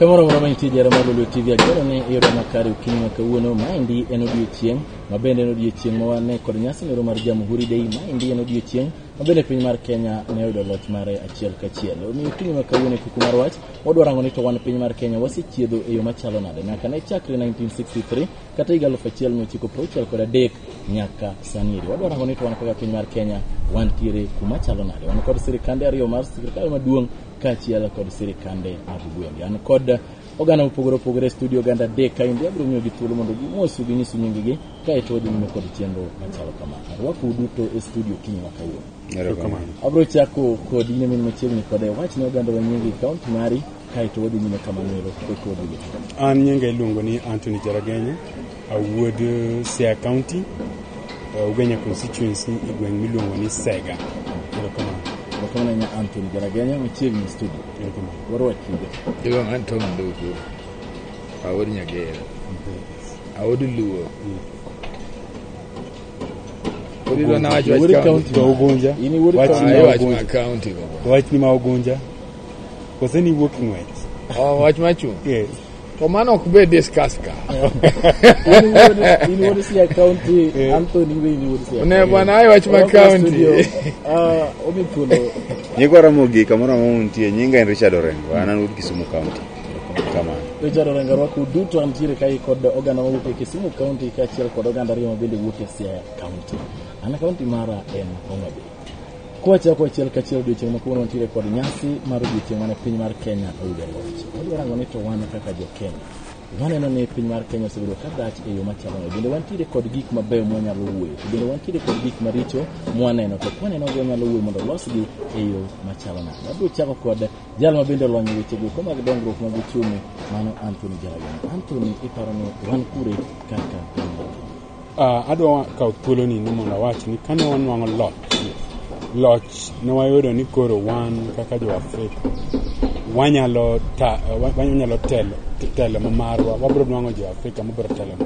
Kamoro amora ma intie jara mar Lolwe TV ageno ni iyudo makare okinyi ma kawuono. Maendi en odiechieng' ma bende en odiechieng' ma wane kod nyasi moro mar Jamhuri Day. Maendi en odiechieng' ma bende piny mar Kenya ne oyudo loch mare achiel kachiel. Omiyo okinyi ma kawuono e kuku mar wach, wadwa rango ni to wan piny mar Kenya wasechiedho e yo machalo nade nyaka ne chakre 1963 kata higa 1963 nyaka sani eri. Wadwa rango ni to wan kaka piny mar Kenya wantiere kuma chalo nade. Wan kod sirikande ariyo mar sirikal maduong' kaachiel kod sirikande mag gwenge. An kod oganda mopogore opogore e studio oganda adek kaendi abiro miyogi thuolo mondo gimosu ginyisu nyinggi kaeto wadhi nyime kod chenro machalo kama. Arwakou duto e studio okinyi ma kawuono. Erokamano. Abiro chako kod in min machiegni kode wach ne oganda wa nyingi kaunti mari kaeto wadhi nyime kamano ero eka wadhi nyime. An nyinga iluongo ni Anthony Jaragenya, awuod Siaya County, Ugenya constituency e gweng' miluongo ni Sega. Erokamano. Erokamano ahinya Anthony Jaragenya machiegni e studio. Erokamano. Warwaki. Iluongo ni Tom Nduku, awuod Nyagera, awuod Luo. Koro idwa nawach wach Wuod county. county. To Ugunja. In iwuod Wach county. ni Ah, ma iwach ma Ugunja. county go. To wach ni ma Ugunja. Kose ni iwuok ng'wech. Oh, wach machung'. Yes. To mano ok be discuss ka. In wuod Siaya County, Anthony be in wuod Siaya. Ne bwana aye wach ma Warwako e county. studio. Ah, omi thuolo Nyikwa Ramogi kamoro amora muntie, nyinga en Richard Orengo, an an wuod Kisumu County. Kamano. Richard Orengo arwako duto antiere kae kod oganda mawuok e Kisumu County kaachiel kod oganda ariyo ma bende wuok e Siaya County. An county mara en Homa Bay. Kwachako achiel kachiel odiochieng' ma kawuono wantiere kod nyasi mar odiochieng' mane piny mar Kenya oyudo loch. Wadwa rango ni to wan kaka jo Kenya waneno ni piny mar Kenya osebedo ka dhach e yo machalo nade. Bende wantiere kod gik mabeyo mwanyalo wuoyo, to bende wantiere kod gik maricho mwaneno, to kwaneno gi wanyalo wuoyo mondo olosgi e yo machalo nade. Wabiro chako kod jal ma bende olony e weche go mag dongruok mag uchumi, mano Anthony Jaragana. Anthony, iparo ni wan kure kaka piny mar Kenya? Adwa kawo thuoloni ni mondo awach ni kane wanwang'o loch, loch ne wayudo ni koro wan kaka jo Afrika wanyalo ta, wanyalo telo telo ma marwa, wabiro nwang'o jo Afrika mabiro telo.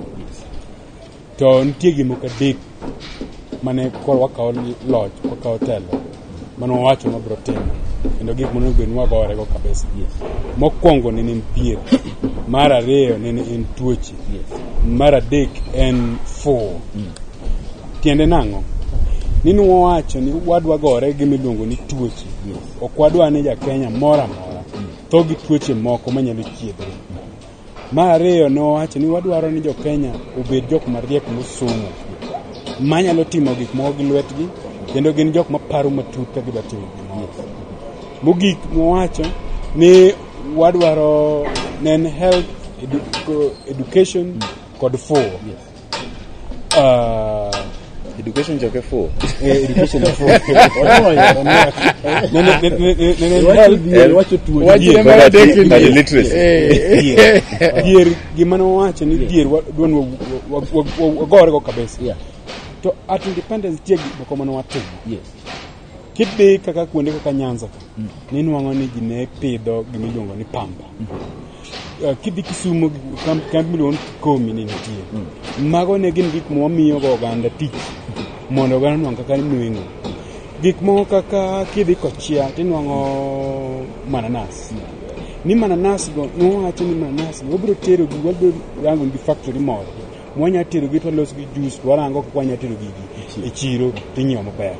To nitie gimoko adek mane koro wakawo loch, wakawo telo mane wawacho ni wabiro timo kendo gik monego bed ni wagorego kabisa. Mokwongo ne en dhier, mar ariyo ne en tuoche, mar adek en fuwo. Tiende nang'o? Ni nwawacho ni wadwa gore gi miluongo ni tuoche. Ok wadwa ni ja Kenya moro amora tho gi tuoche moko manyalo chiedhre. Mar ariyo ne wawacho ni wadwaro ni jo Kenya obed jok mariek mosomo manyalo timo gik moko gi lwetgi kendo gin jok maparo matut ka gidwa timo gimoro. Mogik mwawacho ni wadwaro ne en health, education kod fuwo. Education choke fuwo. Education and fuwo. Ne en Iwacho health, dhier, iwacho tuoche. Wach ne mar adek Kod ni. literacy. Eh. Dhier gima ne wawacho ni dhier wadwa ni wagorego kabisa. To at independence nitie gik moko mane watimo. Kidhi kaka kuonde kaka Nyanza ka, ninwang'o ni ji ne pidho gima iluongo ni pamba. Kidhi Kisumu kambi miluongo ni Kikomi ne nitie. Mago ne gin gik mwamiyogo oganda tich mondo oganda onwang' kaka nweng'o. Gik moko kaka kidhi Kochia tinwang'o mananas. Ni mananas go nwawacho ni mananas go wabiro tero gi wabiro rango gi factory moro. Mwanya tero gi to walos gi juice to warango kaka wanya tero gigi e chiro tinyiewo maber.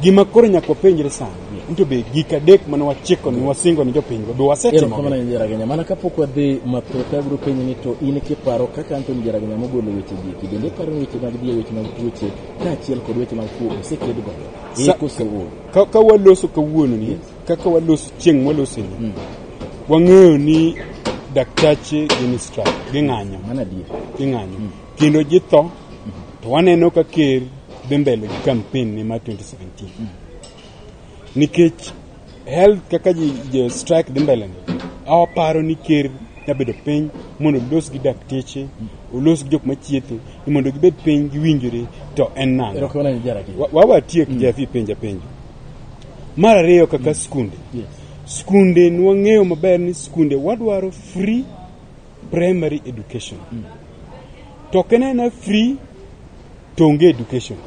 Gima koro nyaka wapenjre sani, ni to be gik adek mane wachiko ni wasingo ni jopiny be wasetimo. Erokamano ahinya Jaragenya. Mana kapok wadhi mathoth abiro penji ni to in kiparo kaka Anthony Jaragenya mogolo weche gi eki, bende iparo ni weche mag dhier, weche mag tuoche kaachiel kod weche mag fuwo oseked godo? Ee koso ooyo? Ka waloso kawuono ni, kaka waloso chieng' mwaloso ni, wang'eyo ni daktache gin strike, ging'anyo. Mano adier. Ging'anyo. Kendo ji tho, to waneno ka ker dhi mbele gi campaign ne mar 2017. Nikech health kaka ji strike dhi mbele ni, awaparo ni ker nyabedo piny mondo olos gi dakteche, olos gi jok machietho, ni mondo gibed piny giwinjore to en nang'o. Erokamano ahinya Jaragenya. Wawatiek Jeff penja penjo. Mar ariyo kaka skunde. Skunde nwang'eyo maber ni skunde wadwaro free primary education. To ok en aena free to onge education.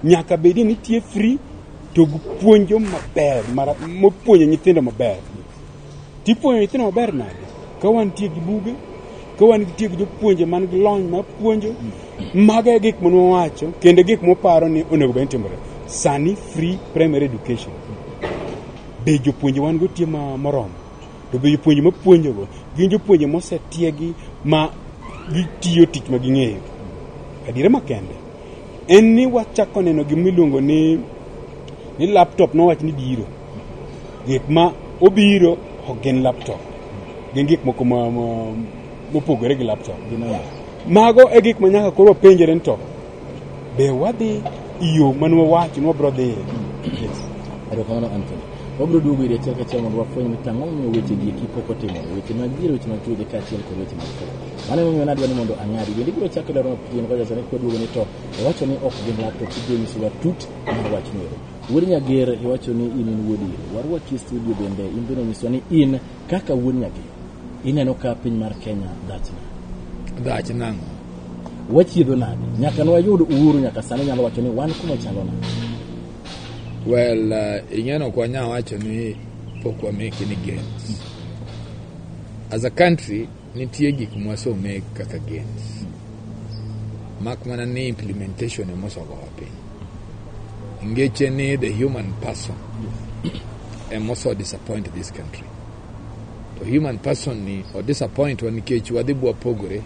Nyaka bed ni nitie free to puonjo maber, mopuonjo nyithindo maber. Tipuonjo nyithindo maber nade? Ka wantie gi buge, ka wantie gi jopuonje man gi lony mar puonjo, mago e gik mane wawacho kendo gik moparo ni onego bed ni timore. Sani free primary education. Be jopuonje wan go tie ma moromo? To be jopuonje mapuonjogo gin jopuonje mosetiegi ma gitiyo tich ma ging'eyo? Adiera makende en ni wachako neno gima iluongo ni laptop nowach ni biro. Gik ma obiro ok gin laptop. Gin gik moko ma mopogore gi laptop. Mago e gik ma nyaka koro wapenjre ni to be wadhi e yo mane wawacho ni wabiro dhiye. Yes. Erokamano Anthony. Wabiro duogo iri achiel kachiel mondo wafweny ni tang'o momiyo weche gi eki pok otimore. Weche mag dhier, weche mag tuoche kaachiel kod weche mag tho. Mano emomiyo nadwa ni mondo ang'adi. Bende ibiro chako lero mapien kocha sani kwaduogo ni to owacho ni ok gin laptop ibiro nyisowa tut mar wachno ero. Wuod Nyager iwacho ni in in wuod iro. Warwaki e studio bende in bende nyiswa ni in kaka wuod Nyager ineno ka piny mar Kenya dhach nade. Dhach nang'o? Wachiedho nade? Nyaka ne wayud uhuru nyaka sani nyalo wacho ni wan kuma chalo nade. Well, ing'eno ok wanyal wacho ni pok wa make any gains. As a country, nitie gik mwase make kaka gains. Mak mana ni implementation ema osegowa piny. Ngeche ni the human person ema ose disappoint this country. To human person ni o disappoint wa nikech wadhi bwapogore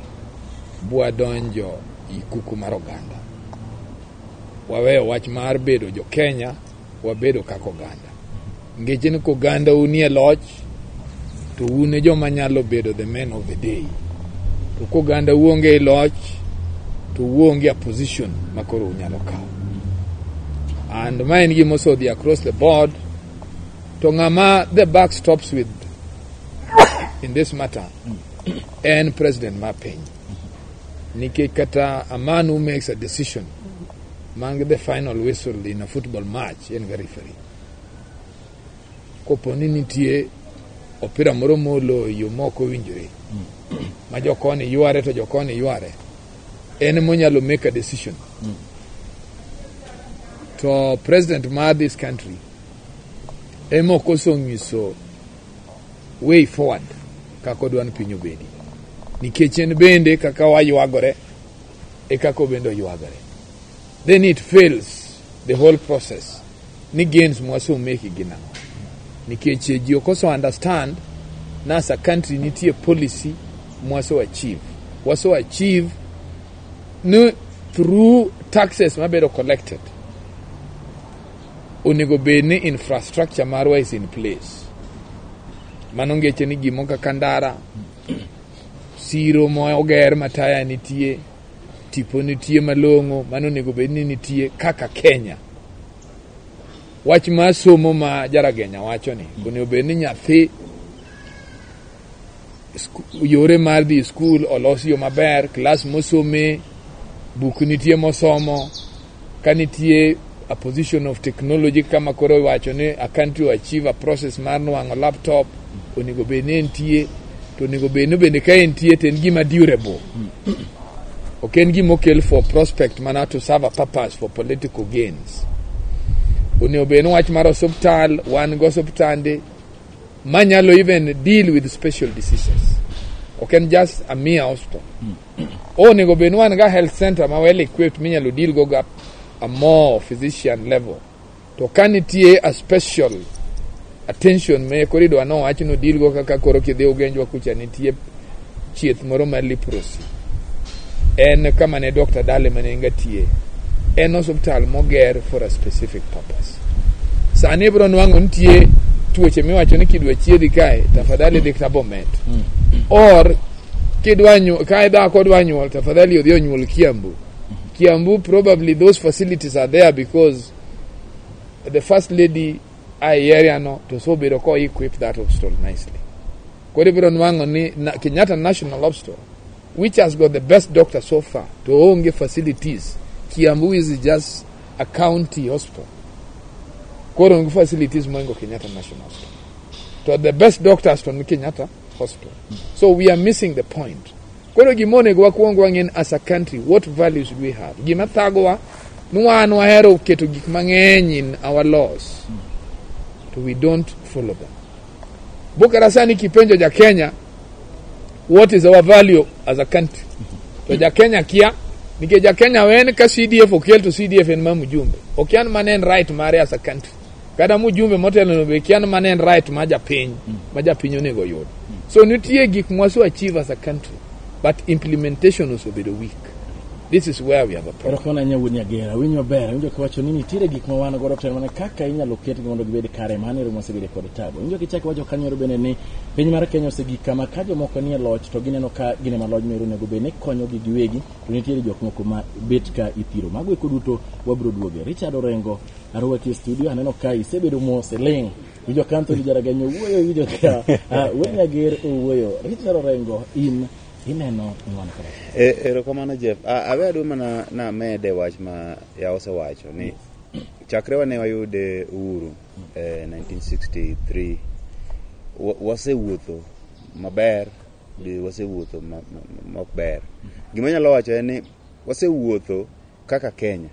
bwadonjo i kuku mar oganda. Waweyo wach mar bedo jo Kenya, wabedo kaka oganda. Ngeche ni koganda unie loch, to un e joma nyalo bedo the men of the day. To koganda uonge e loch, to uonge a position ma koro unyalo kawo. And ma en gima osedhi across the board, to ng'ama the buck stops with in this matter en president mar piny. Nikech kata a man who makes a decision mang the final whistle in a football match en ga referee. Kopo ni nitie opira moro molo e yo mok owinjore ma jokoni yware to jokoni yware en monyalo make a decision to president mar this country ema ok oseng'iso way forward kaka odwa ni piny obedi nikech en bende kaka waywagore e kaka obende oywagore then it fails the whole process ni gains mwasomeki gin ang'o nikech ji ok oso understand na as a country nitie policy mwaso achieve waso achieve ni through taxes mabedo collected onego bed ni infrastructure marwa is in place mano ngeche ni gimo kaka ndara siro moger mataya nitie tipo nitie malong'o mano onego bed ni nitie kaka Kenya wach mar somo ma Jaragenya wacho ni onego bed ni nyathi yore mar dhi skul olos yo maber klas mosome buk nitie mosomo ka nitie a position of technology kama koro iwacho ni a country achieve a process mar nwang'o laptop onego bed ni entie to onego bed ni bende ka entie to en gima durable ok en gima okel for prospect mana to serve a purpose for political gains onego bed ni wach mar osuptal wan go osuptande manyalo even deal with special diseases ok en just a mere hospital onego bed ni wan ga health center ma well equipped minyalo deal go ga a more physician level to ka nitie a special attention me koro idwa nowach no deal go kaka koro kidhi Ugenjwa kucha nitie chieth moro mar leprosy en kama ne Dr. Dale mane nga tiye en osuptal moger for a specific purpose sani ibiro nwang'o nitie tuoche miwacho ni kidwa chiedhi kae tafadhali dhi kata Bomet or kidwa ka dhako dwa nyuol tafadhali odhi onyuol Kiambu Kiambu probably those facilities are there because the first lady a area no to so bedo ko equip that hospital nicely koro ibiro nwang'o ni Kenyatta National Hospital which has got the best doctor so far to onge facilities Kiambu is just a county hospital koro onge facilities moingo Kenyatta National Hospital to the best doctors to ni Kenyatta Hospital so we are missing the point koro gima onego wakwong wang'e ni as a country what values do we have gima thagowa ni wan wahero keto gik mang'eny in our laws to we don't follow them bukara sani kipenjo ja Kenya What is our value as a country? To ja Kenya kia nikech ja Kenya wen ka CDF okel to CDF en ma mjumbe. Okia ni mano en right mare as a country. Kata mjumbe motelo no be kia ni mano en right ma japiny ma japiny onego oyud. So nitie gik mwase achieve as a country but implementation osebedo weak. This is where we have a problem. Erokamano ahinya wuod Nyagera, winj maber, winjo kiwacho ni nitiere gik ma wan godo to en mana kaka inyalo ketgi mondo gibed kare, mano ero mwasebedo kod tabu. Winjo kichako iwacho kanyo ero bende ni piny mar Kenya osegik kama ka jomoko nie loch to gineno ka gine ma lojno ero onego bed ni konyogi giwegi to nitiere jok moko ma bet ka ithiro. Mago eko duto wabiro duoge. Richard Orengo arwaki e studio, aneno ka isebedo mos iling'. Winjo ka Anthony Jaragenyo wuoyo, winjo ka wuod Nyager owuoyo. Richard Orengo, in ineno ni wan kode. Erokamano Jeff. Awe adwa mana namede wach ma ya osewacho ni chakre wane wayude uhuru 1963 wasewuotho maber be wasewuotho ma ok ber. Gima anyalo wacho en ni wasewuotho kaka Kenya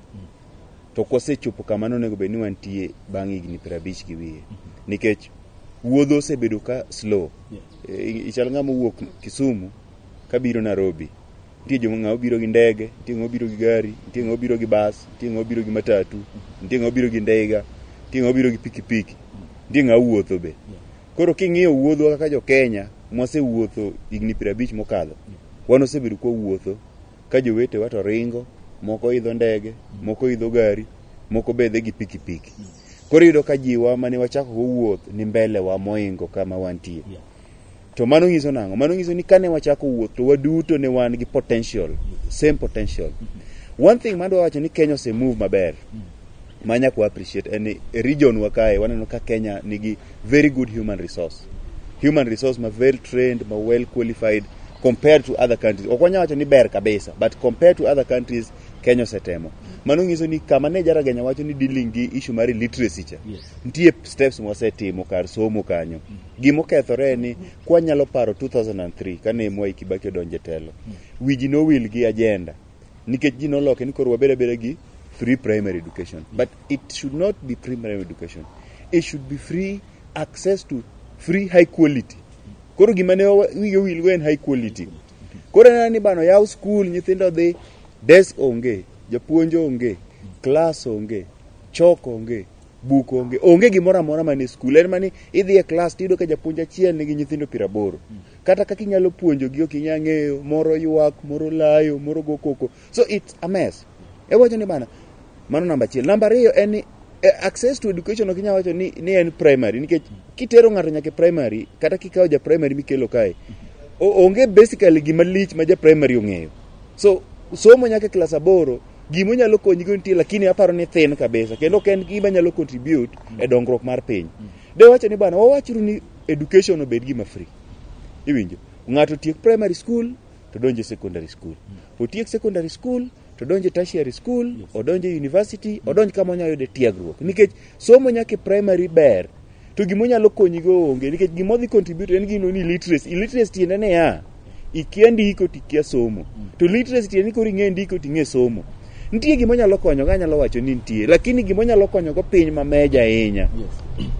to ok wasechopo kama nonego bed ni wantie bang' higni 50 gi wiye nikech wuodho osebedo ka slow. Ichal ng'ama owuok Kisumu kabiro Nairobi. Nitie joma ng'ama obiro gi ndege, nitie ng'ama obiro gi gari, nitie ng'ama obiro gi bus, nitie ng'ama obiro gi matatu, nitie ng'ama obiro gi ndega, nitie ng'ama obiro gi pikipiki, nitie ng'ama wuotho be. Koro king'iyo wuodhwa kaka jo Kenya mwasewuotho higni 50 mokadho, wan osebedo kwawuotho ka jowetewa to ringo, moko idho ndege, moko idho gari, moko be dhi gi pikipiki. Koro iyudo ka jiwa mane wachako go wuoth ni mbele wa moingo kama wantie. To mano nyiso nang'o? Mano nyiso ni kane wachako wuoth to waduto ne wan gi potential, same potential. One thing madwa wacho ni Kenya ose move maber ma nyaka wa appreciate en ni e region wa kae waneno ka Kenya nigi very good human resource. Human resource ma well trained, ma well qualified compared to other countries. Ok wanyal wacho ni ber kabisa, but compared to other countries Kenya osetemo. Mano nyiso ni kama ne Jaragenya wacho ni dealing gi issue mar illiteracy cha, nitie steps mwasetimo kar somo kanyo. Gimokethore en ni kwanyalo paro 2003 kane Mwai Kibaki odonjo e telo, wi ji nowil gi agenda nikech ji noloke ni koro wabed abeda gi free primary education. But it should not be primary education. It should be free access to free high quality. Koro gima ne wiye owil go en high quality. Koro aneno ni bano yaw school nyithindo dhi desk onge, japuonj onge, class onge, chalk onge, buk onge, onge gimoro amora man e school. En mani idhi e class tiyudo ka japuonj achiel nigi nyithindo 80. Kata kaka inyalo puonjogi ok inyal ng'eyo, moro ywak, moro layo, moro go koko. So it's a mess. Ewacho ni bana, mano namba achiel. Namba ariyo en ni access to education ok inyal wacho ni en primary nikech kitero ng'ato nyaka e primary kata kikawo ja primary mikelo kae onge basically gima lich ma ja primary ong'eyo. So somo nyaka e klas 8 gima onyalo konyi go nitie lakini aparo ni thin kabisa kendo ok en gima nyalo contribute e dongruok mar piny. De wacho ni bana wawachru ni education obed gima free. Iwinjo? Ng'ato otiek primary school to donjo e secondary school. Otiek secondary school to donjo e tertiary school, odonjo e university, odonj kama onyalo yude tiegruok. Nikech somo nyaka e primary ber, to gima onyalo konyi go onge nikech gima odhi contribute en gima ni illiteracy. Illiteracy tiende niya, ikia ndiko to ikia somo. To literacy tiende ni koro ing'e ndiko to ing'e somo. Nitie gima onyalo konyo go, anyalo wacho ni nitie, lakini gima onyalo konyo go piny ma meja ahinya.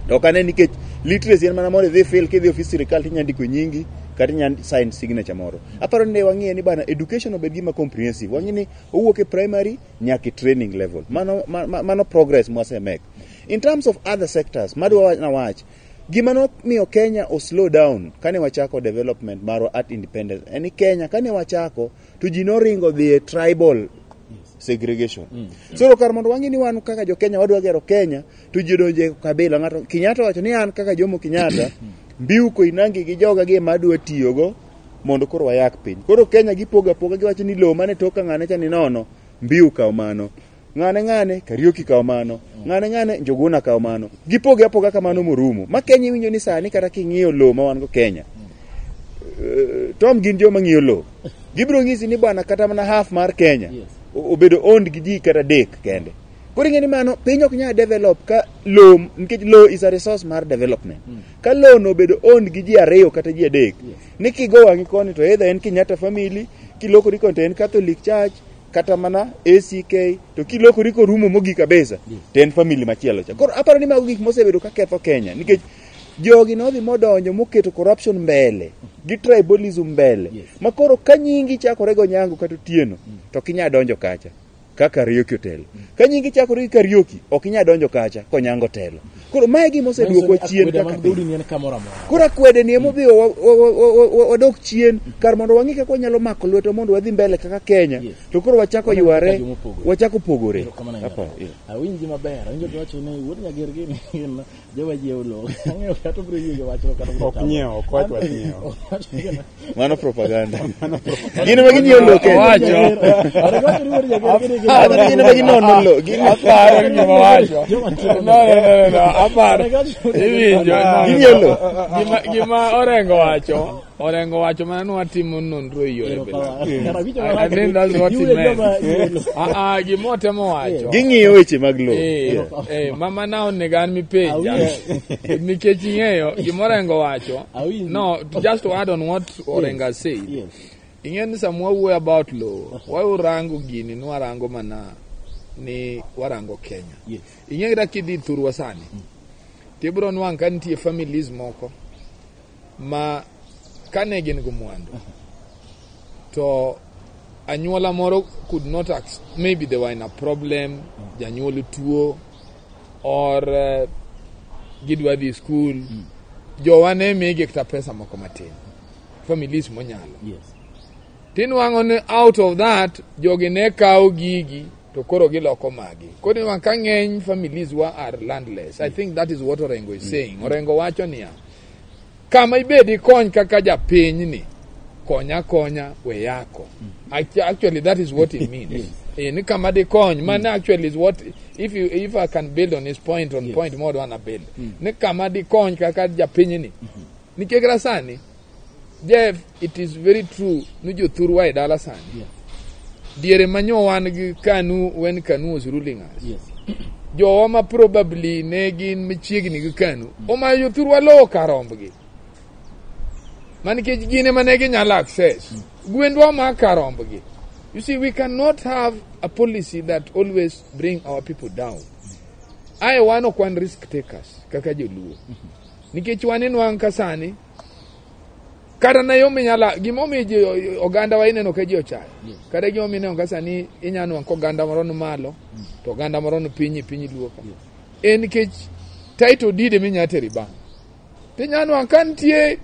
To ok ane nikech literacy en mana mondo idhi fill kidhi ofis sirikal tinya ndiko nyingi kata inya sign signature moro. Aparo ni ne wang'iye ni bana education obed gima comprehensive. Wang'i ni owuok e primary nyaka e training level. Mano, mano progress mwasemake. In terms of other sectors, madwa nawach, gima nomiyo Kenya o slow down kane wachako development marwa at independence en ni Kenya kane wachako to ji noringo dhi e tribal segregation. So kar mondo wang'i ni wan kaka jo Kenya wadwa gero Kenya to ji odonjo e kabila. Ng'ato Kenyatta wacho ni an kaka Jomo Kenyatta Mbiu Koinange gi joga gi ema adwa tiyogo mondo koro wayak piny. Koro Kenya gipogo apoga giwacho ni lowo mane toka ng'ane cha ni nono, Mbiu kaw mano. Ng'ane ng'ane Kariuki kaw mano. Ng'ane ng'ane Njuguna kaw mano. Gipoge apoga kamano morumo. Ma Kenya iwinjo ni sani kata king'iyo lowo ma wan go Kenya. Tom gin joma ng'iyo lowo. Gibiro ng'isi ni bwana kata mana half mar Kenya obedo owned gi ji kata adek kende. Koro ing'e ni mano piny ok nyal develop ka lowo nikech lowo is a resource mar development. Ka lowo no obedo owned gi ji ariyo kata ji adek, ni kigo wang'i koni to either en Kenyatta family, kilokori koni to en Catholic Church, kata mana ACK, to kilokori korumo mogik kabisa to en family machielo cha. Koro aparo ni mago gik mosebedo ka ketho Kenya nikech jogi nodhi modonjo moketo corruption mbele. gi tribalism mbele. Yes. Ma koro ka nyingi chakore go Onyango kata Otieno, to ok inyal donjo kacha ka Kariuki otelo. Ka nyingi chakore gi Kariuki, ok inyal donjo kacha konyango telo. Koro mae gima oseduokwa chien Akwede kaka mag piny. dhoudi ni en kamoro amora. Koro akwede ni emomiyo wadok chien kar mondo wang'i kaka wanyalo mako lwetwa mondo wadhi mbele kaka Kenya. Yes. To koro wachako Waneno kaka yware, joma opogore. wachako pogore. Erokamano ahinya. Apa, yeah. Awinji maber, awinjo kiwacho ni wuod Nyager gini gin joma jiewo lowo. Ang'eyo kata obiro yie gi wachno kata obiro Ok tamo. nyiewo, ok wach wach nyiewo. Mano propaganda. Gin ema ginyiewo lowo Kenya. Owacho. Owacho ni wuod Nyager gini gin- Aparo gin ema ginono lowo. Gin Aparo gima wacho. Joma tiyo No, no, no, no, no, aparo. Iwinjo. No, no, ginyiewo lowo. Gima Orengo wacho, Orengo wacho mana ni watimo nonro e yore bila. I think that's what he meant. Ah, ah, gima otemo wacho. Ging'iyo weche mag lowo. Eh, Yeah. eh, mama na onego an mipenja nikech ing'eyo gima Orengo wacho. Awinji. No, just to add on what Orengo said. Yes. Ing'e ni sama wawuoyo about lowo, warango gini ni warango mana ni warango Kenya. Yes. Ing'e kata kidhi thurwa sani, tibiro nwang' ka nitie families moko ma kane gin gi mwandu to anyuola moro could not maybe they were in a problem, janyuol tuo or gidwa dhi school, jowa ne migi kata pesa moko matin, families monyalo. Yes. Tinwang'o ni out of that jogi ne kawo gigi to koro giloko magi. Koro inwang'o ka ng'eny families wa are landless. I think that is what Orengo is saying. Orengo wacho niya, kama ibed ikony kaka japiny ni, konya konya we yako. Actually that is what it means. Eh, ni kama dikony, man actually is what if I can build on his point on Yes. point more wana build. Ni kama dikony kaka japiny ni. Nikech kata sani Jeff, it is very true ni jothurwa e dala sani. Yes. Diere manyo wan gi Kanu when Kanu was ruling us. Yes. Jowa ma probably ne gin machiegni gi Kanu, omayo jothurwa lowo kar rombgi. Ma nikech gin ema ne ginyalo access. Gwendwa oma kar rombgi. You see, we cannot have a policy that always bring our people down. Ae wan ok wan risk takers kaka joluo. Nikech wan inwang' ka sani, kata na yo minyala gimomiyo ji oganda wa ineno ka ji ochayo. Kata gimomiyo ineno ka sani inya nwang' ka oganda moro ni malo, to oganda moro ni piny e piny luo ka. En nikech title deed ema inya tero e bank. Tinya nwang' ka nitie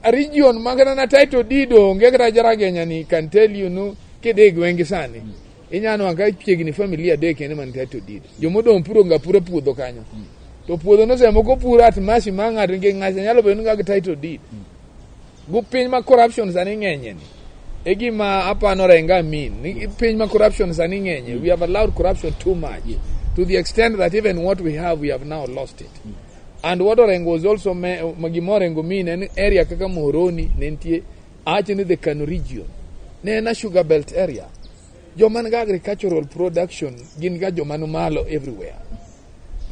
region ma kata na title deed onge kata Jaragenya ni can tell you no kidhi e gwenge sani. Inya nwang' ka chiegni familia adek ema man title deed. Jomodong' puro ga pura puodho kanyo. To puodho no seche moko puro at mercy mar ng'ato nikech ng'ato nyalo bedo ni gi title deed. Gu piny ma corruption sani ng'enye ni. E gima apano Orenga mean. Ni piny ma corruption sani ng'enye. We have allowed corruption too much. To the extent that even what we have now lost it. And what Orengo was also gima Orengo mean en area kaka Muhoroni ne nitie awacho ni the Kano region. Ne en a sugar belt area. Joma nigi agricultural production gin ga joma ni malo everywhere.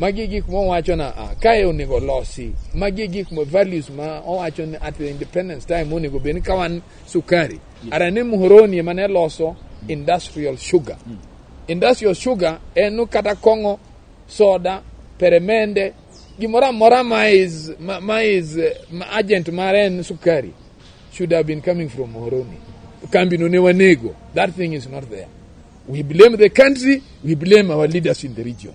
Magi gik mowacho na ah, kae onego losi. Magi gik mo values ma owacho ni at the independence time onego bed ni ka wan sukari. Ara ni Muhoroni ema ne loso industrial sugar. Industrial sugar en kata kong'o, soda, peremende, gimoro amora ma is, ma is ma agent mare en sukari should have been coming from Muhoroni. Kambi no ne wanego. That thing is not there. We blame the country, we blame our leaders in the region.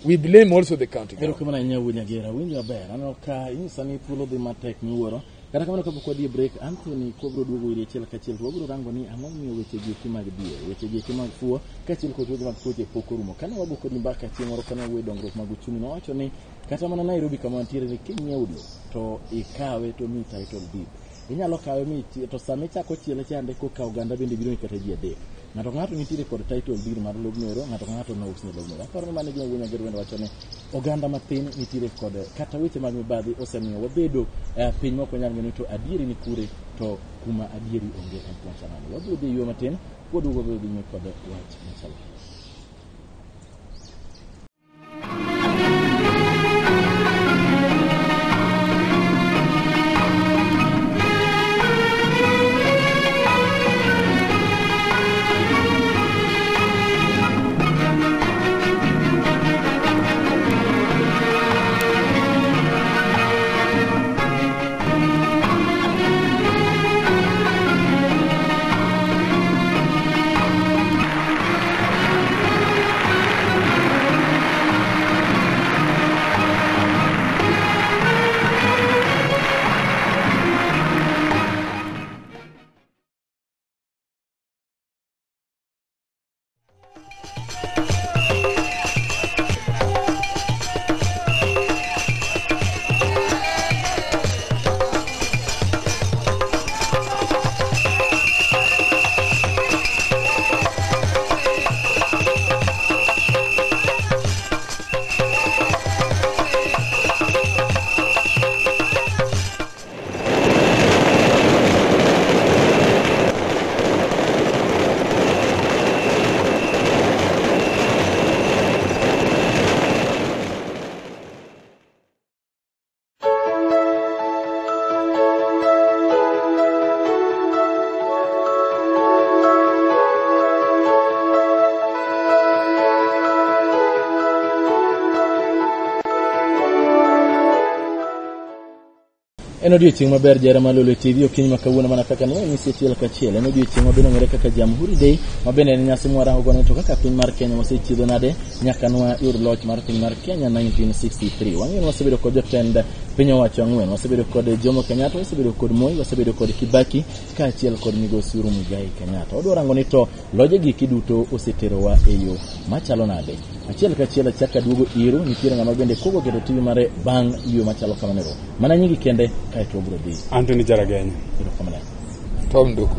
We blame also the county government. Erokamano ahinya wuod Nyagera, winjo maber. Aneno ka inyisa ni thuolo dhi matek miwuoro. Kata kamano kapok wadhi e break, Anthony kwabiro duogo iri achiel kachiel to wabiro rango ni ang'o momiyo weche gi eki mag dhier, weche gi eki mag fuo, kaachiel kod weche mag tuoche pok orumo. Kane wago kodi mbaka chieng' moro kane wawuoyo e dongruok mag uchumi, nowacho ni kata mana Nairobi kama wantiere ni kinyiewo lowo to ikawe to miyi title deed. Inyalo kawe mi to sama ichako chiele chande koka oganda bende biro ni kata ji adek. Ng'ato ka ng'ato nitiere kod title deed mar lobno ero, ng'ato ka ng'ato nousne lobno ero. Aparo ni mano e gima wuod Nyagera bende wacho ni oganda mathin nitiere kod kata weche mag mibadhi osemiyo wabedo piny ma ok wanyal ng'eyo ni to adieri ni kure to kuma adieri onge en kuma chal nade. Wabiro dhi e yweyo matin, kwaduogo wabiro dhi nyime kod wach machalo kama. En odiochieng' maber jahera mar Lolwe TV okinyi ma kawuono mana kaka ne wanyisi achiel kachiel. En odiochieng' ma bende ong'ere kaka Jamhuri Day ma bende en nyasi mwarango godo to kaka piny mar Kenya wasechiedho nade nyaka nwa yud loch mar piny mar Kenya 1963. Wang'eyo ni wasebedo kod jotend piny owacho ang'wen, wasebedo kod Jomo Kenyatta, wasebedo kod Moi, wasebedo kod Kibaki kaachiel kod migosi Uhuru Muigai Kenyatta. Wadwa rango ni to loje gi eki duto oseterowa e yo machalo nade. Achiel kachiel achak aduogo iru, nitiere ng'ama bende kuongo keto TV mare bang' yo machalo kamano. Mana nyingi kende kaeto wabiro dhi. Anthony Jaragenya. Erokamano. Tom Nduku.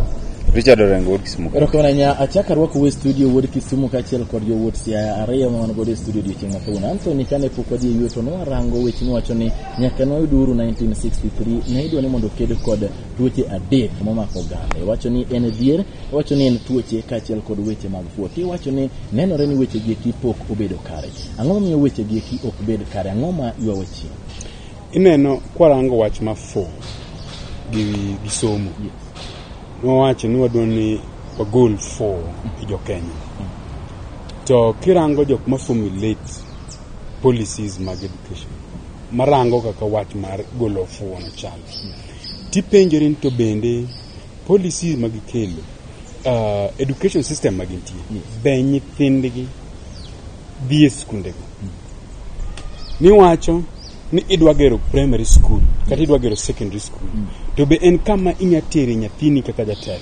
Richard Orengo wuod Kisumu. Erokamano ahinya. Achak arwakou e studio wuod Kisumu kaachiel kod jowuod Siaya ariyo ma wan godo e studio odiochieng' ma kawuono. Anthony kane pok wadhi e yueyo to nwarango weche miwacho ni nyaka nwayud uhuru 1963 ne idwa ni mondo oked kod tuoche adek momako oganda. Iwacho ni en dhier, iwacho ni en tuoche kaachiel kod weche mag fuo. Tiwacho ni nenore ni weche gi eki pok obedo kare. Ang'o momiyo weche gi eki ok bed kare? Ang'o ma ywawa chien? Ineno kwarango wach ma fuo gi somo. Nowacho ni wadwa ni wagol fuo e jo Kenya. To kirango jok ma formulate policies mag education marango kaka wach mar golo fuo no chalo. Tipenjori ni to bende policies ma gikelo education system ma gintie be nyithindgi dhi e skundego. Niwacho ni idwa gero primary school kata idwa gero secondary school to be en kama inya tere nyathini kaka jatelo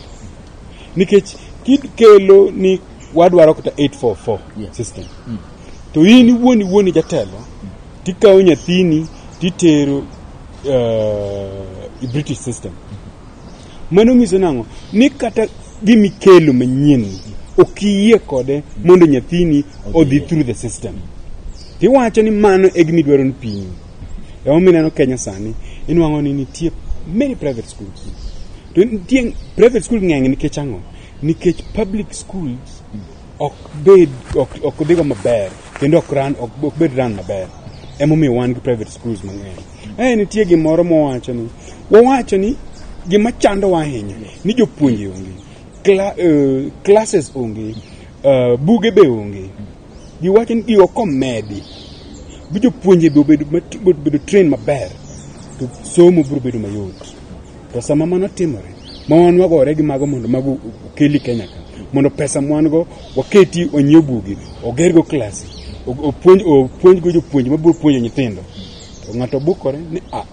nikech kikelo ni wadwaro kata 844 system to in iwuon iwuon jatelo tikawo nyathini titero i British system mano nyiso nang'o ni kata gimikelo manyien ni ok iyie kode mondo nyathini odhi through the system tiwacho ni mano e gima idwaro ni pinyu emomiyo ineno Kenya sani inwang'o ni nitie many private schools to nitie private school ng'eny nikech ang'o nikech public schools ok bed ok dhigo maber kendo ok run ok bed run maber emomiyo wan gi private schools mang'eny nitie gimoro mowacho ni wawacho ni gima chandowa ahinya ni jopuonje onge classes onge buge be onge giwacho ni gigo komedi bi jopuonje be obedo train maber to somo biro bedo mayot to sama mano timore ma wan wagore gi mago mondo mago okeli Kenya ka mondo pesa mwan go waketi onyiew buge ogergo klase opuonjgo jopuonje mabiro puonjo nyithindo to ng'ato bukore ni aa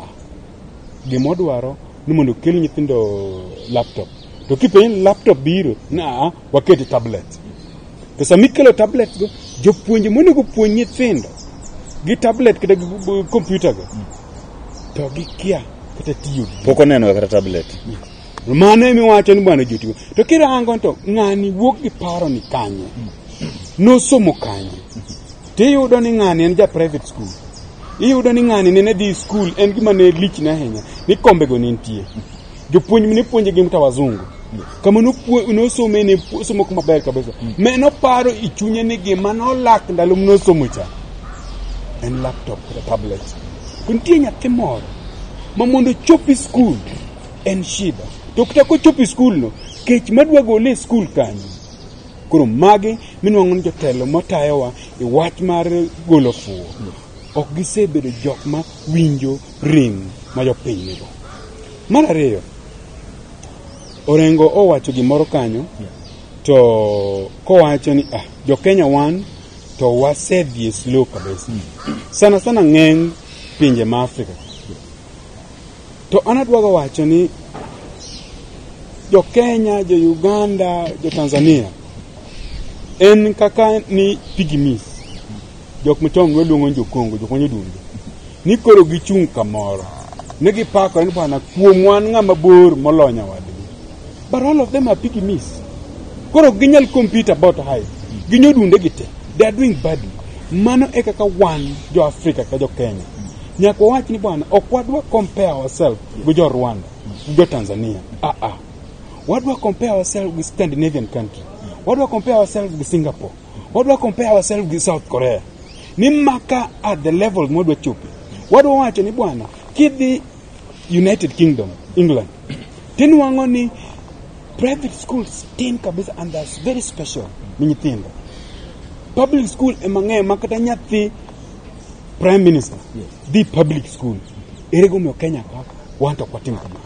gima odwaro ni mondo okel nyithindo laptop to kipenjo ni laptop biro ni aa wakete tablet to sama ikelo tablet go jopuonje monego puonj nyithindo gi tablet kata gi computer go to gikia kata tiyo gi Pok oneno kata tablet. mano emiwacho ni bwana jotigo to kirango to ng'ani wuok gi paro ni kanye nosomo kanye tiyudo ni ng'ani en ja private school iyudo ni ng'ani nene dhi school en gima ne lichne ahinya ni kombego ne nitie jopuonj ne puonje gi mta wazungu kama nosome ne somo maber kabisa me noparo e chunye ni gima nolak ndalo manosomo cha en laptop kata tablet to nitie nyathi moro ma mondo ochop e skul en shida to kata kochopo e skul no kech madwa gole e skul kanyo koro magi minwang'o ni jotelo matayowa e wach mar golo fuo ok gisebedo jok ma winjo rem ma jopiny nigo mar ariyo Orengo owacho gimoro kanyo to kowacho ni ah, jo-Kenya wan to wasedhi e slow kabisa sana sana ng'eny pinje ma Afrika to an adwago wacho ni jo-Kenya, jo-Uganda, jo-Tanzania en kaka ni pygmies jok machon waluongo ni jo-Kongo jok manyodundu ni koro gichung' kamoro ne gipakore ni bwana kuom wan ng'ama bor moloyo nyawadgi but all of them are pygmies koro ok ginyal compete about height ginyodunde gi te they are doing badly mano e kaka wan jo Afrika ka jo Kenya nyaka wawach ni bwana ok wadwa compare ourselves gi jo Rwanda gi jo Tanzania ah ah wadwa compare ourselves gi Scandinavian country wadwa compare ourselves gi Singapore wadwa compare ourselves gi South Korea ni maka at the level mwadwa chope wadwa wacho ni bwana kidhi United Kingdom England tinwang'o ni private schools tin kabisa and that's very special ni nyithindo public school ema ng'eyo ma kata nyathi prime minister dhi public school ere gomiyo Kenya ka Wan to ok watim kamano.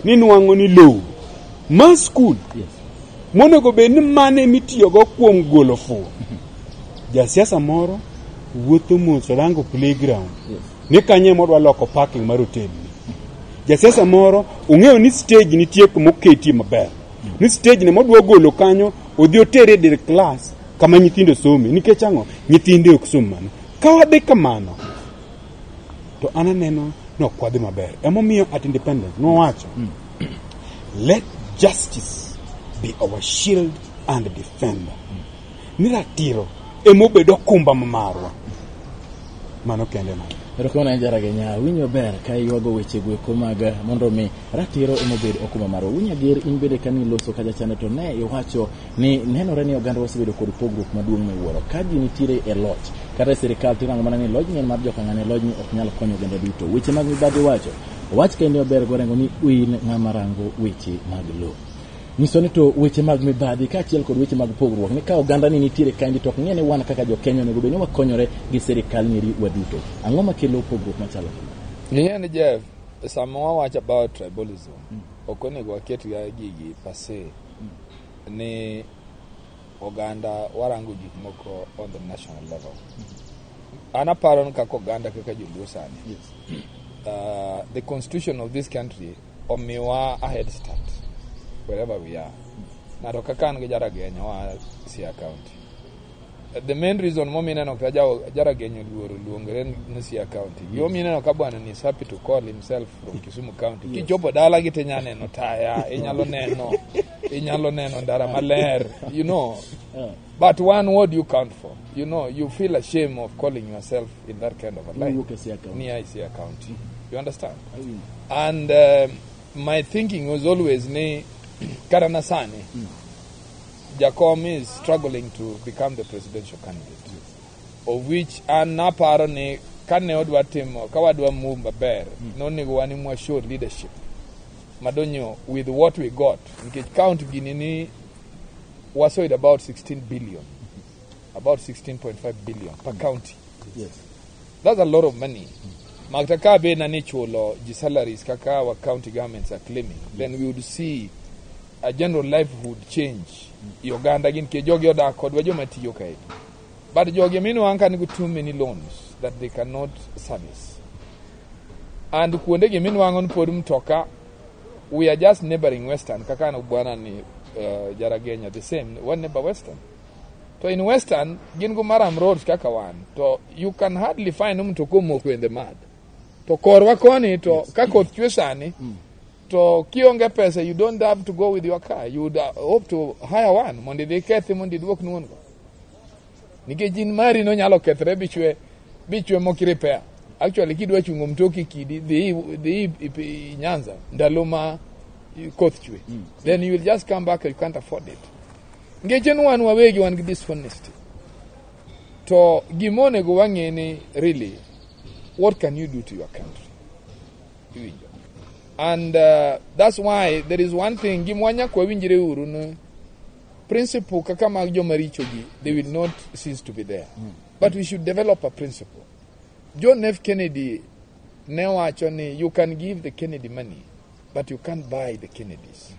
Ni nwang'o ni lowo ma skul monego bed ni mane mitiyogo kuom golo fuwo. Jasiasa moro wuotho mos orango playground ni kanye modwa loko parking mar hotel ni. Jasiasa moro ong'eyo ni stage nitie kuma oketie maber. Ni stage ne modwa golo kanyo odhi otere e dir klas kama nyithindo some nikech ang'o nyithinde ok som mano. Ka wadhi kamano to an aneno ni ok wadhi maber. Emomiyo at independence nowacho let justice be our shield and defender. Ni ratiro emobedo okumba ma marwa. Mano kende mano. Erokamano ahinya Jaragenya, winjo ber ka iywago weche go eko mag mondo mi ratiro emobed okumba marwa. Winyo Ger, in bende kane iloso kacha chande to ne iwacho ni nenore ni oganda osebedo kod pogruok maduong' miwuoro. Ka ji nitiere e loch kata e sirikal tirango mana ni lojni en mar jokang'ane, lojni ok nyal konyo oganda duto. Weche mag mibadhi wacho, owach kende maber gorengo ni in ng'ama rango weche mag lowo. Nyiso ni to weche mag mibadhi kaachiel kod weche mag pogruok ni ka oganda ni nitiere kaendi to ok ng'e ni wan kaka jo-Kenya onego bed ni wakonyore gi sirikal nyeri waduto. Ang'o makelo pogruok machalo kama? Ing'e ni Jeff, sama wawacho about tribalism, ok onego waket ga gigi per se ni oganda warango gik moko on the national level. An aparo ni kaka oganda kaka joluo sani, the constitution of this country omiwa a head start wherever we are. Ng'ato kaka an gi Jaragenya wa Siaya County. The main reason momiyo ineno ka Jaragenya oluoro luongore ni Siaya County. Gimomiyo ineno ka bwana ni is happy to call himself from Kisumu County. Kichopo dala gi tinya neno taya, inyalo neno ndara maler, you know. But one, what do you count for? You know, you feel ashamed of calling yourself in that kind of a life. Iwuok e Siaya County. Near Siaya County. You understand? And my thinking was always ni kata na sani Jakom is struggling to become the presidential candidate. Of which an naparo ni kane odwa timo ka wadwa move maber nonego wan mwa show leadership madonyo with what we got nikech count gini ni wasoyudo about 16 billion, about 16.5 billion per county. That's a lot of money. Makta ka bed na ni chulo ji salaries kaka our county governments are claiming, then we would see a general livelihood change i oganda gi nikech jogi odak kodwa joma tiyo kae. But jogi minwang'o ka nigi too many loans that they cannot service. And kuonde gi minwang'o ni pod mtoka, we are just neighboring Western kaka an bwana ni Jaragenya the same, one neighbor Western. To in Western, gin go murram roads kaka wan. To you can hardly find mtoka omoko in the mud. To korwa koni to ka koth chwe sani, to kionge pesa you don't have to go with your car. You would hope to hire one mondo idhi kethi mondo iduok ni wuon go. Nikech in mari no nyalo kethre bichwe bichwe mok repair. Actually kidwa chungo mtoki kidi dhi Nyanza ndalo ma koth chwe. Then you will just come back, you can't afford it. Nikech en wan wawegi wan gi dishonesty. To gima onego wang'e ni really what can you do to your country? Iwinjo. And that's why there is one thing gima wanyaka wawinjre uru ni principle kaka mag joma richo gi they will not cease to be there. But we should develop a principle. John F. Kennedy ne wacho ni you can give the Kennedy money but you can't buy the Kennedys.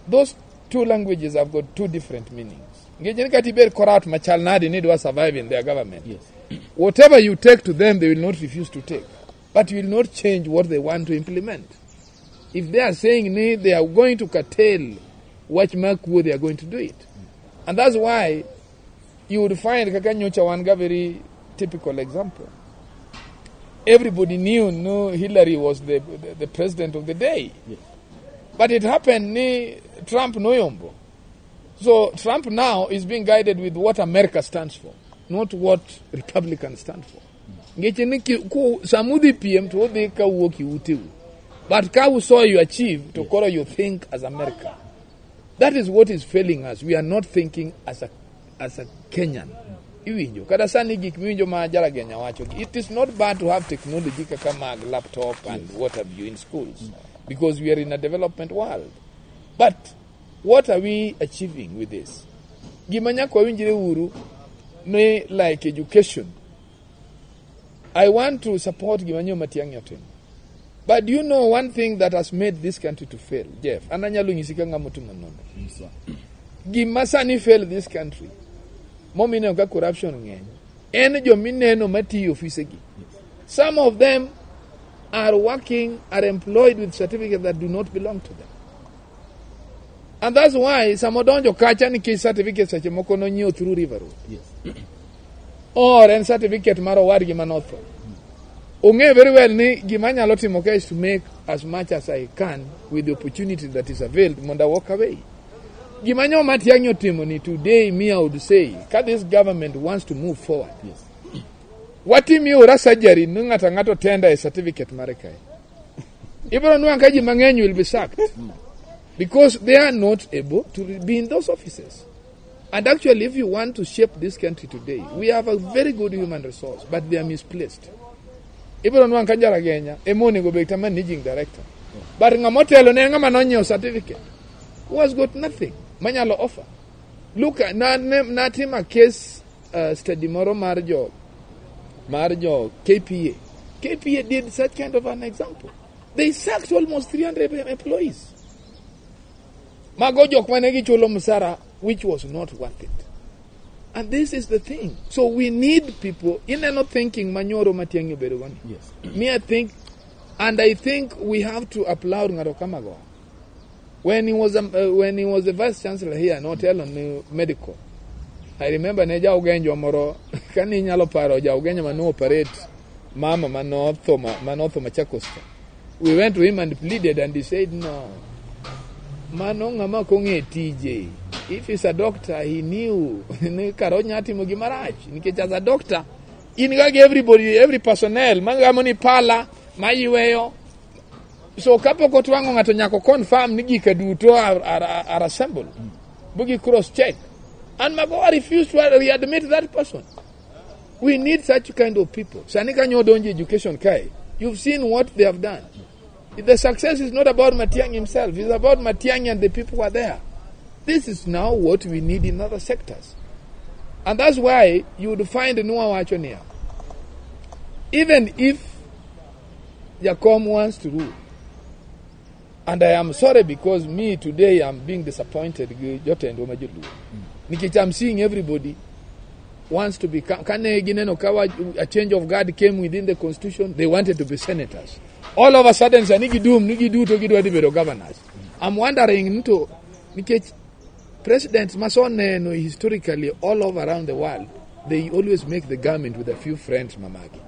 Those two languages have got two different meanings. Nikech ni kata ibed corrupt machal nadi ni idwa survive in their government. Whatever you take to them, they will not refuse to take. But you will not change what they want to implement. If they are saying ni they are going to curtail wach mar kuo, they are going to do it. And that's why you would find kaka nyocha wan ga very typical example. Everybody knew no Hillary was the president of the day. But it happened ni Trump noyombo. So Trump now is being guided with what America stands for, not what Republicans stand for. Ngeche ni ku samudhi PM to odhi ka wuok i uteu. But ka usaw you achieve to koro you think as America. That is what is failing us. We are not thinking as a Kenyan. Iwinjo. Kata sani gik miwinjo ma Jaragenya wacho. It is not bad to have technology kaka mag laptop and what have you in schools. Because we are in a development world. But what are we achieving with this? Gima nyaka wawinjre uru ni like education. I want to support gima nyo Matiang'i otimo. But you know one thing that has made this country to fail, Jeff, an anyalo nyisi ka ng'ama otimo nonro. Nyiswa. Gima sani fail this country, momineno ka corruption ng'eny, en jomineno matiyo ofisegi. Some of them are working, are employed with certificates that do not belong to them. And that's why sama odonjo kacha nikech certificate seche moko nonyiewo through River Road. Or en certificate mar owadgi manotho. Ong'eyo very well ni gima anyalo timo ka is to make as much as I can with the opportunity that is availed mondo I walk away. Gima nyo Matiang'i otimo ni today me I would say ka this government wants to move forward. Watim ora surgery ni ng'ato ang'ato tender e certificate mare kae. Ibiro nwang' ka ji mang'eny will be sacked because they are not able to be in those offices. And actually, if you want to shape this country today, we have a very good human resource, but they are misplaced. Ibiro nwang' ka Jaragenya ema onego bed ta managing director. But ng'ama otelo ne en ng'ama nonyiewo certificate who has got nothing manyalo offer. Look, natimo a case study moro mar jo KPA. KPA did such kind of an example. They sacked almost 300 employees. Mago jok mane gichulo msara which was not worth it. And this is the thing. So we need people ineno thinking manyoro Matiang'i obedo go ni. Me I think and I think we have to applaud ng'ato kama go. When he was the vice chancellor here notelo ne medical. I remember ne ja Ugenjwa moro kane inyalo paro ja Ugenjwa mane operate mama manotho Machakos cha. We went to him and pleaded and he said no. Mano ng'ama ok ong'e tije. If he's a doctor, he knew ni kara onya timo gima rach. Nikech as a doctor, in ga gi everybody, every personnel, magamo ni pala, mayweyo. So kapok otwang'o ng'ato nyaka confirm ni gika duto are assembled. Bugi cross check. And Magoha refused to readmit that person. We need such kind of people. Sani kanyo donjo education kae. You've seen what they have done. The success is not about Matiang'i himself. It's about Matiang'i and the people who are there. This is now what we need in other sectors. And that's why you would find Noah Wachonia. Even if Jakom wants to rule, and I am sorry because me today I'm being disappointed gi jotendwa ma joluo. Nikech I'm seeing everybody wants to become kane gineno ka a change of guard came within the constitution, they wanted to be senators. All of a sudden sani gidum ni giduto gidwa dhi bedo governors. I'm wondering to nikech presidents masoneno historically all over around the world, they always make the government with a few friends mamagi.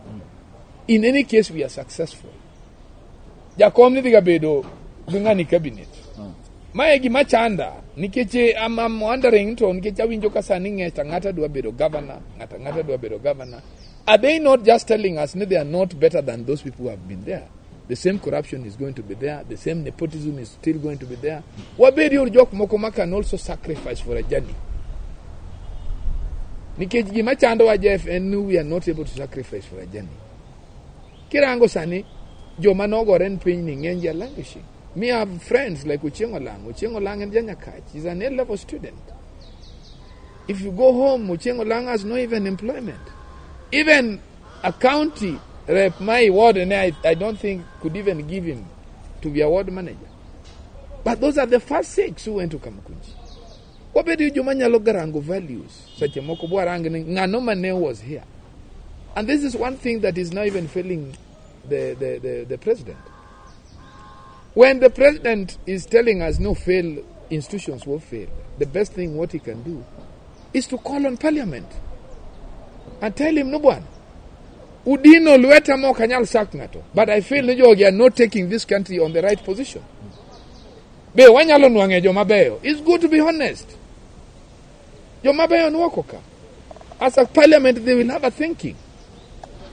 In any case, we are successful. Jakom ni dhiga bedo gi ng'ani cabinet. Mae gima chanda nikech I'm wondering to nikech awinjo ka sani ng'ato ang'ata dwa bedo governor, ng'ato ang'ata dwa bedo governor. Are they not just telling us that they are not better than those people who have been there? The same corruption is going to be there, the same nepotism is still going to be there. Wabed yor jok moko ma can also sacrifice for a journey. Nikech gima chandowa Jeff en ni we are not able to sacrifice for a journey. Kirango sani, joma nogore en piny ni ng'eny ji are languishing. Me have friends like Ochieng Olang. Ochieng Olang en janyakach. He's an A-level student. If you go home, Ochieng Olang has no even employment. Even a county rep, my ward, and I don't think could even give him to be a ward manager. But those are the first six who went to Kamukunji. Wabedo joma nyalo garango values. Seche moko bwarang ni ng'ano mane was here. And this is one thing that is now even failing the president. When the president is telling us no fail, institutions will fail, the best thing what he can do is to call on parliament and tell him, no bwana, udino lweta ma ok anyal sak ng'ato, but I feel ni jogi are not taking this country on the right position. Be wanyalo nwang'e joma beyo. It's good to be honest. Joma beyo nwoko ka. As a parliament, they will have a thinking.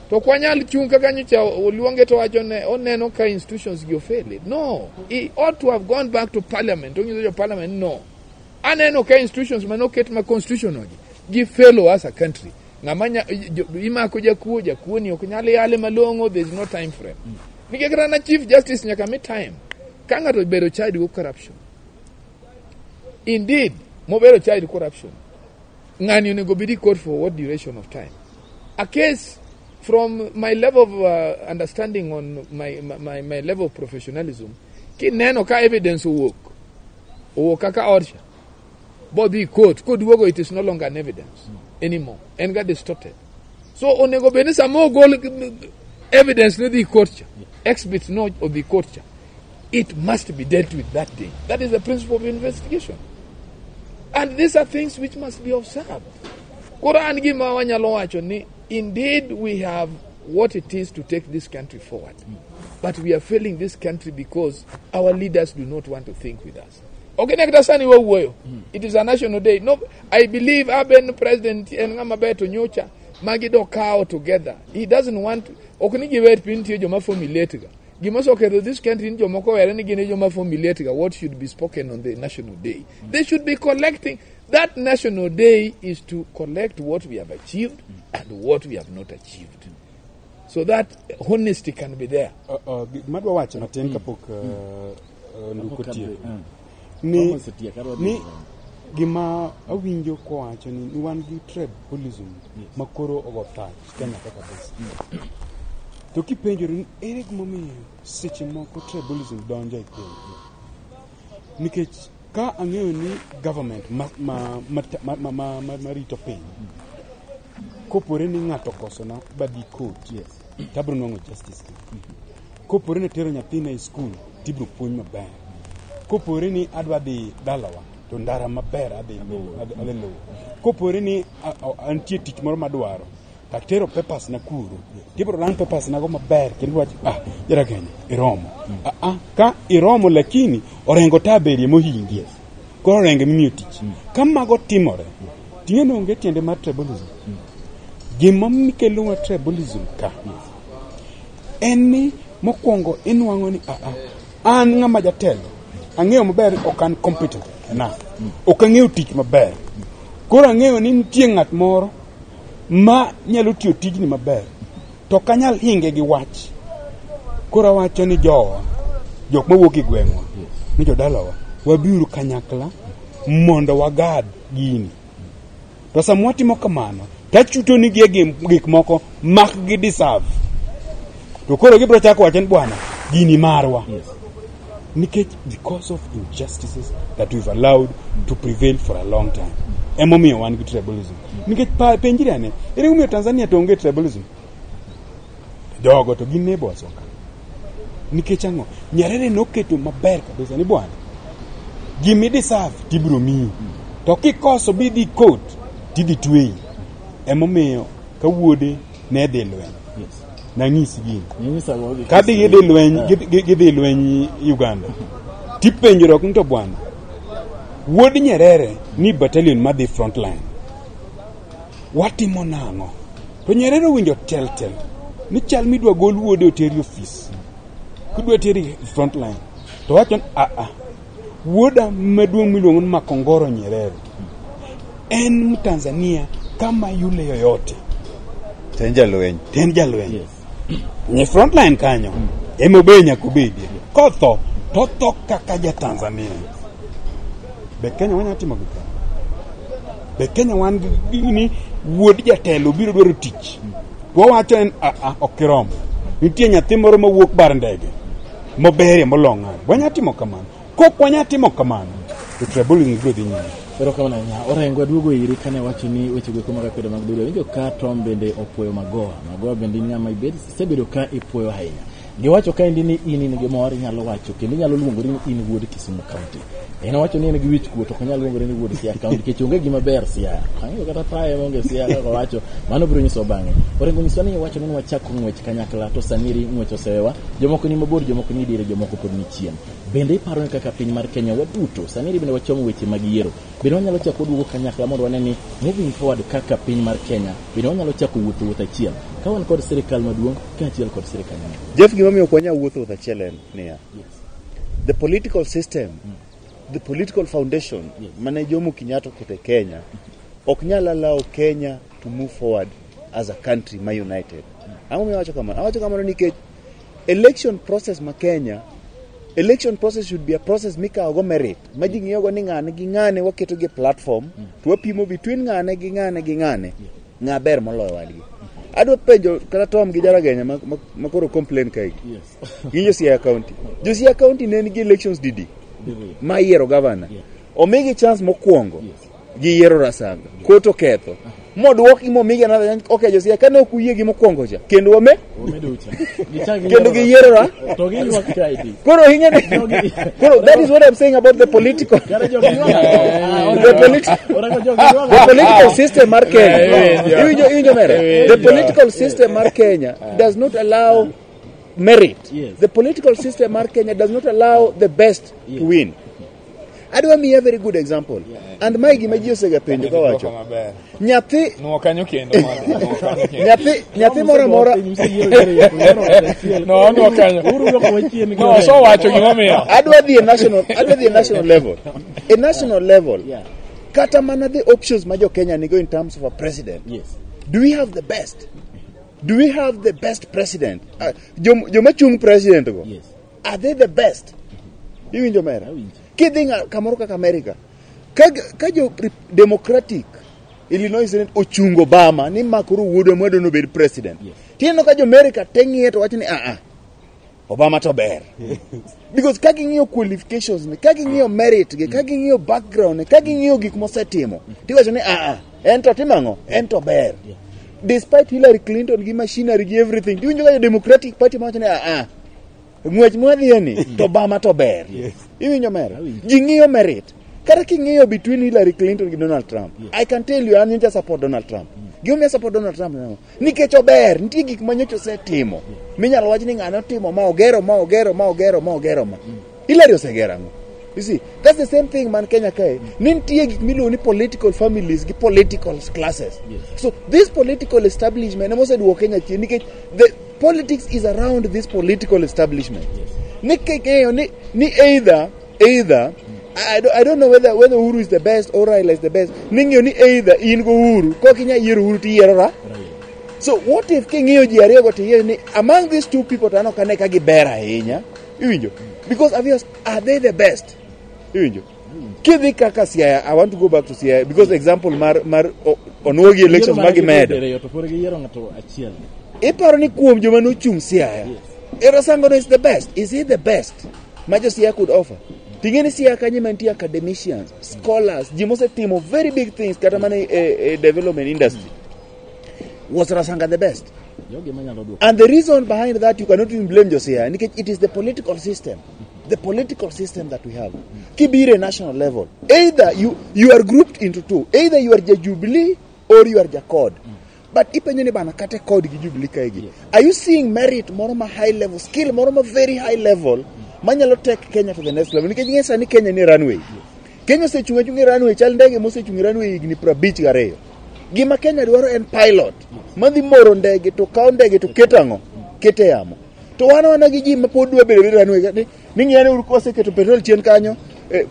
To ok wanyal chung' kaka nyocha oluonge to wacho ne oneno ka institutions gi ofail. No, he ought to have gone back to parliament. Onyiso jo parliament no. Aneno ka institutions manoket ma constitutional gi gi fail as a country. Ng'ama imako jakuo, jakuo ni ok nyal yale malong'o, there is no time frame. Nikech kata na chief justice nyaka mi time. Ka ng'ato obedo charged with corruption. Indeed, mobedo charged with corruption. Ng'ani onego bed in court for what duration of time? A case From my level of understanding on my level of professionalism, kineno ka evidence owuok, owuok kaka odcha, bodhi court, koduogo it is no longer an evidence anymore. En ga distorted. So onego bed ni sama ogol evidence ne dhi court cha, exhibits no odhi court cha, it must be dealt with that day. That is the principle of investigation. And these are things which must be observed. Koro an gima wanyalo wacho ni indeed we have what it is to take this country forward. But we are failing this country because our leaders do not want to think with us. Ok ne kata sani wawuoyo. It is a national day. No, I believe aben president en ng'ama ber to nyocha magi do kawo together. He doesn't want ok ni giwer piny nitie joma formulate ga. Gima oseketho this country ni jomoko were ni gin e joma formulate ga what should be spoken on the national day. They should be collecting. That national day is to collect what we have achieved and what we have not achieved. So that honesty can be there. Gima adwa wacho matin kapok Nduko tieko ni, Osetieko, adwa dhi ni gima awinjo kowacho ni wan gi tribalism ma koro ogo thach Kenya ka kabisa. To kipenjori ni ere gimomiyo seche moko tribalism donjo e piny? Nikech ka ang'eyo ni government ma rito piny kopore ni ng'ato okosona badhi court tabro nwang'o justice kopore ni atero nyathina e skul tibro puonj maber kopore ni adwa dhi dalawa to ndara maber adhi luwo kopore ni antie tich moro madwaro tatero papers na kuro tibro rang papers nago maber kendo wach ah jarakenya iromo ah, ah, ka iromo lakini orengo taberie mohingi koro orengo mimiyo tich ka mago timore ting'e ni onge tiende mar tribalism gima kelonwa tribalism ka en ni mokwongo inwang'o ni aa an ng'ama jatelo ang'eyo maber ok an competent enough ok ang'eyo tich maber koro ang'eyo ni nitie ng'at moro ma nyalo tiyo tijni maber to ok anyal hinge gi wach koro awacho ni jowa jok mawuok e gweng'wa ni jodalawa wabiuru kanyakla mondo wagad gini to sama watimo kamano tachuto nigi e gik moko mak gi deserve to koro gibiro chako wacho ni bwana gini marwa nikech because of injustices that we've allowed to prevail for a long time emomiyo wan gi tribalism nikech penjri ane ere momiyo Tanzania to onge tribalism jogo to gin neighbors wa ka nikech ang'o Nyerere noketo maber kabisa ni bwana gimi deserve tibiro miyi to kikoso bidhi court tidhi tweyi emomiyo ka wuode ne dhi lweny nang'isi gini Nyisa go gi kadhi gidhi lweny gidhi lweny Uganda tipenjruok ni to bwana wuod Nyerere ni battalion madhi front line watimo nang'o to Nyerere owinjo tel tel ni chal midwa gol wuode oteri ofis kidwa teri front line to wacho ni aa wuoda maduong' miluongo ni Makongoro Nyerere en Mtanzania kama yule yoyote To en jalweny. to en jalweny Nye front line kanyo ema obe nyaka obedie kotho to otho kaka ja Tanzania be Kenya wanyalo timo gik kamano? Be Kenya wan gi ni wuod jatelo biro dwaro tich to wawacho en aa ok iromo nitie nyathi moro mawuok bar ndege moberie molong'are wanyalo timo kamano kok wanyalo timo kamano to tribalism biro dhi nyime. Erokamano ahinya. Orengo aduogo iri kane wacho ni weche go mag akwede mag dhoudi. Awinjo ka Tom bende opuoyo Magoha. Magoha bende in ng'ama ibed isebedo ka ipuoyo ahinya. Giwacho kaendi ni in gi mor inyalo wacho kendo inyalo luongori ni in wuod Kisumu County. En owacho ni en gi wich kuot ok onyal luongore ni wuod Siaya County nikech onge gima ber Siaya. Ang'eyo kata taye maonge Siaya kaka owacho. Mano biro nyiso bang'e. Orengo nyiswa ni iwacho ni wachako ng'wech kanyakla to sani eri ng'wech osewewa. Jomoko ni mabor, jomoko ni diere, jomoko pod ni chien. Bende iparo ni kaka piny mar Kenya waduto sani eri bende wachomo weche mag yiero. Bende wanyalo chako waduogo kanyakla mondo wane ni moving forward kaka piny mar Kenya bende wanyalo chako wuotho wuoth achiel ka wan kod sirikal maduong' kaachiel kod sirikal manok. Jeff, gimomiyo ok wanyal wuotho wuoth achiel en niya. The political system, the political foundation mane Jomo Kenyatta oketo e Kenya ok nyal allow Kenya to move forward as a country ma united. Ang'o momiyo awacho kamano? Awacho kamano nikech election process ma Kenya election process should be a process mikawo go merit ma ji ng'iyo go ni ng'ane gi ng'ane waketo gi e platform to wapimo between ng'ane gi ng'ane gi ng'ane ng'a ber moloyo wadgi. Adwa penjo kata Tom gi Jaragenya ma koro complain kae. Yes. Gin jo Siaya County. Jo Siaya County ne nigi elections didi Diriyo. ma yiero governor. Yeah. Omigi chance mokwongo. Yes. Giyiero Rasanga. Kot oketho. Modwoki momigi another chance. Okay, jo Siaya kane ok uyie gi mokwongo cha. Kendo wame Wamedo ucha. Gichak kendo giyiero ra. To giywak kae. Koro hinye ni. Koro that is what I'm saying about the political. Kare jogi ywak. Orengo jogi ywak. The political system mar Kenya. Iwinjo. Iwinjo mere. The Iwinjo. political system mar Kenya does not allow merit. Yes. The political system mar Kenya does not allow the best Yes. to win. Adwa miyi a very good example. And mae gima ji osega penjo Dwoko kawacho. maber. Nyathi Nuo kanyo kendo mondo, nuo kanyo kendo. nyathi moro amora No, nuo kanyo. No, osewacho gimomiyo. adwa dhi e national adwa dhi e national level. E national level. Yeah. Kata mana the options ma jo Kenya nigo in terms of a president. Yes. Do we have the best? Do we have the best president? Joma chung president go. Yes. Are they the best? Iwinjo mera? Awinjo. Kidhi kamoro kaka America, ka jo Democratic Illinois Senate ochungo Obama ni ma koro wuodwa mwadwa nobed president. Yes. Tineno ka jo America te ng'iye to wacho ni a a Obama to ber. Because ka ging'iyo qualifications ne, ka ging'iyo merit ge, ka ging'iyo background ne, ka ging'iyo gik mosetimo, tiwacho ni a a en to timo ang'o? En to ber. Yeah. Despite Hillary Clinton gi machinery gi everything, tiwinjo ka jo Democratic Party mawacho ni a a ng'wech mwadhiye ni to Obama to ber. Iwinjo mera? Awinjo. Ji ng'iyo merit. Kata king'iyo between Hillary Clinton gi Donald Trump, I can tell you an nyocha support Donald Trump. Gimomiyo support Donald Trump en ang'o? Nikech ober, nitie gik ma nyocha osetimo. Minyalo wach ni ng'ane otimo ma ogero ma ogero ma ogero ma ogero ma. Hillary osegero ang'o? You see, that's the same thing man Kenya kae. Ni nitie gik miluongo ni political families gi political classes. Yes. So this political establishment ema oseduoko Kenya chien nikech the politics is around this political establishment. Yes. Ni king'eyo ni either I don't know whether Uhuru is the best or Raila is the best. Ning'eyo ni either in go Uhuru, kok inya yiero Uhuru tiyiero Ra. So what if king'iyo ji ariyo go tiyiero ni among these two people to an ok ane ka giber ahinya. Iwinjo? Because obvious, are they the best? Iwinjo? Kidhi kaka Siaya, I want to go back to Siaya because example mar onuogi elections ma gimedo. To pod giyiero ng'ato achiel. Iparo ni kuom joma nochung' Siaya, Erasangono is the best. Is he the best ma jo Siaya could offer? Ting'e ni Siaya kanyo ema nitie academicians, scholars, ji mosetimo very big things kata mana e development industry. Was Rasanga the best? Jogi manyalo duoko. And the reason behind that, you cannot even blame Josiah, nikech it is the political system. The political system that we have. Kibire national level. Either you are grouped into two. Either you are ja Jubilee or you are ja CORD. But ipenjo ni bana kata CORD gi Jubilee kae gi. Are you seeing merit moro ma high level, skill moro ma very high level, manyalo take Kenya to the next level? Nikech ing'e sani Kenya ni runway. Kenya osechung' achung'a e runway, chal ndege mosechung' e runway higni 52. Gima Kenya dwaro en pilot madhi moro ndege to kawo ndege to keto ang'o? Kete yamo. To wan wana gi ji ma pod dwa bedo bedo runway ni ng'iyane uru koseketo petrol chien kanyo,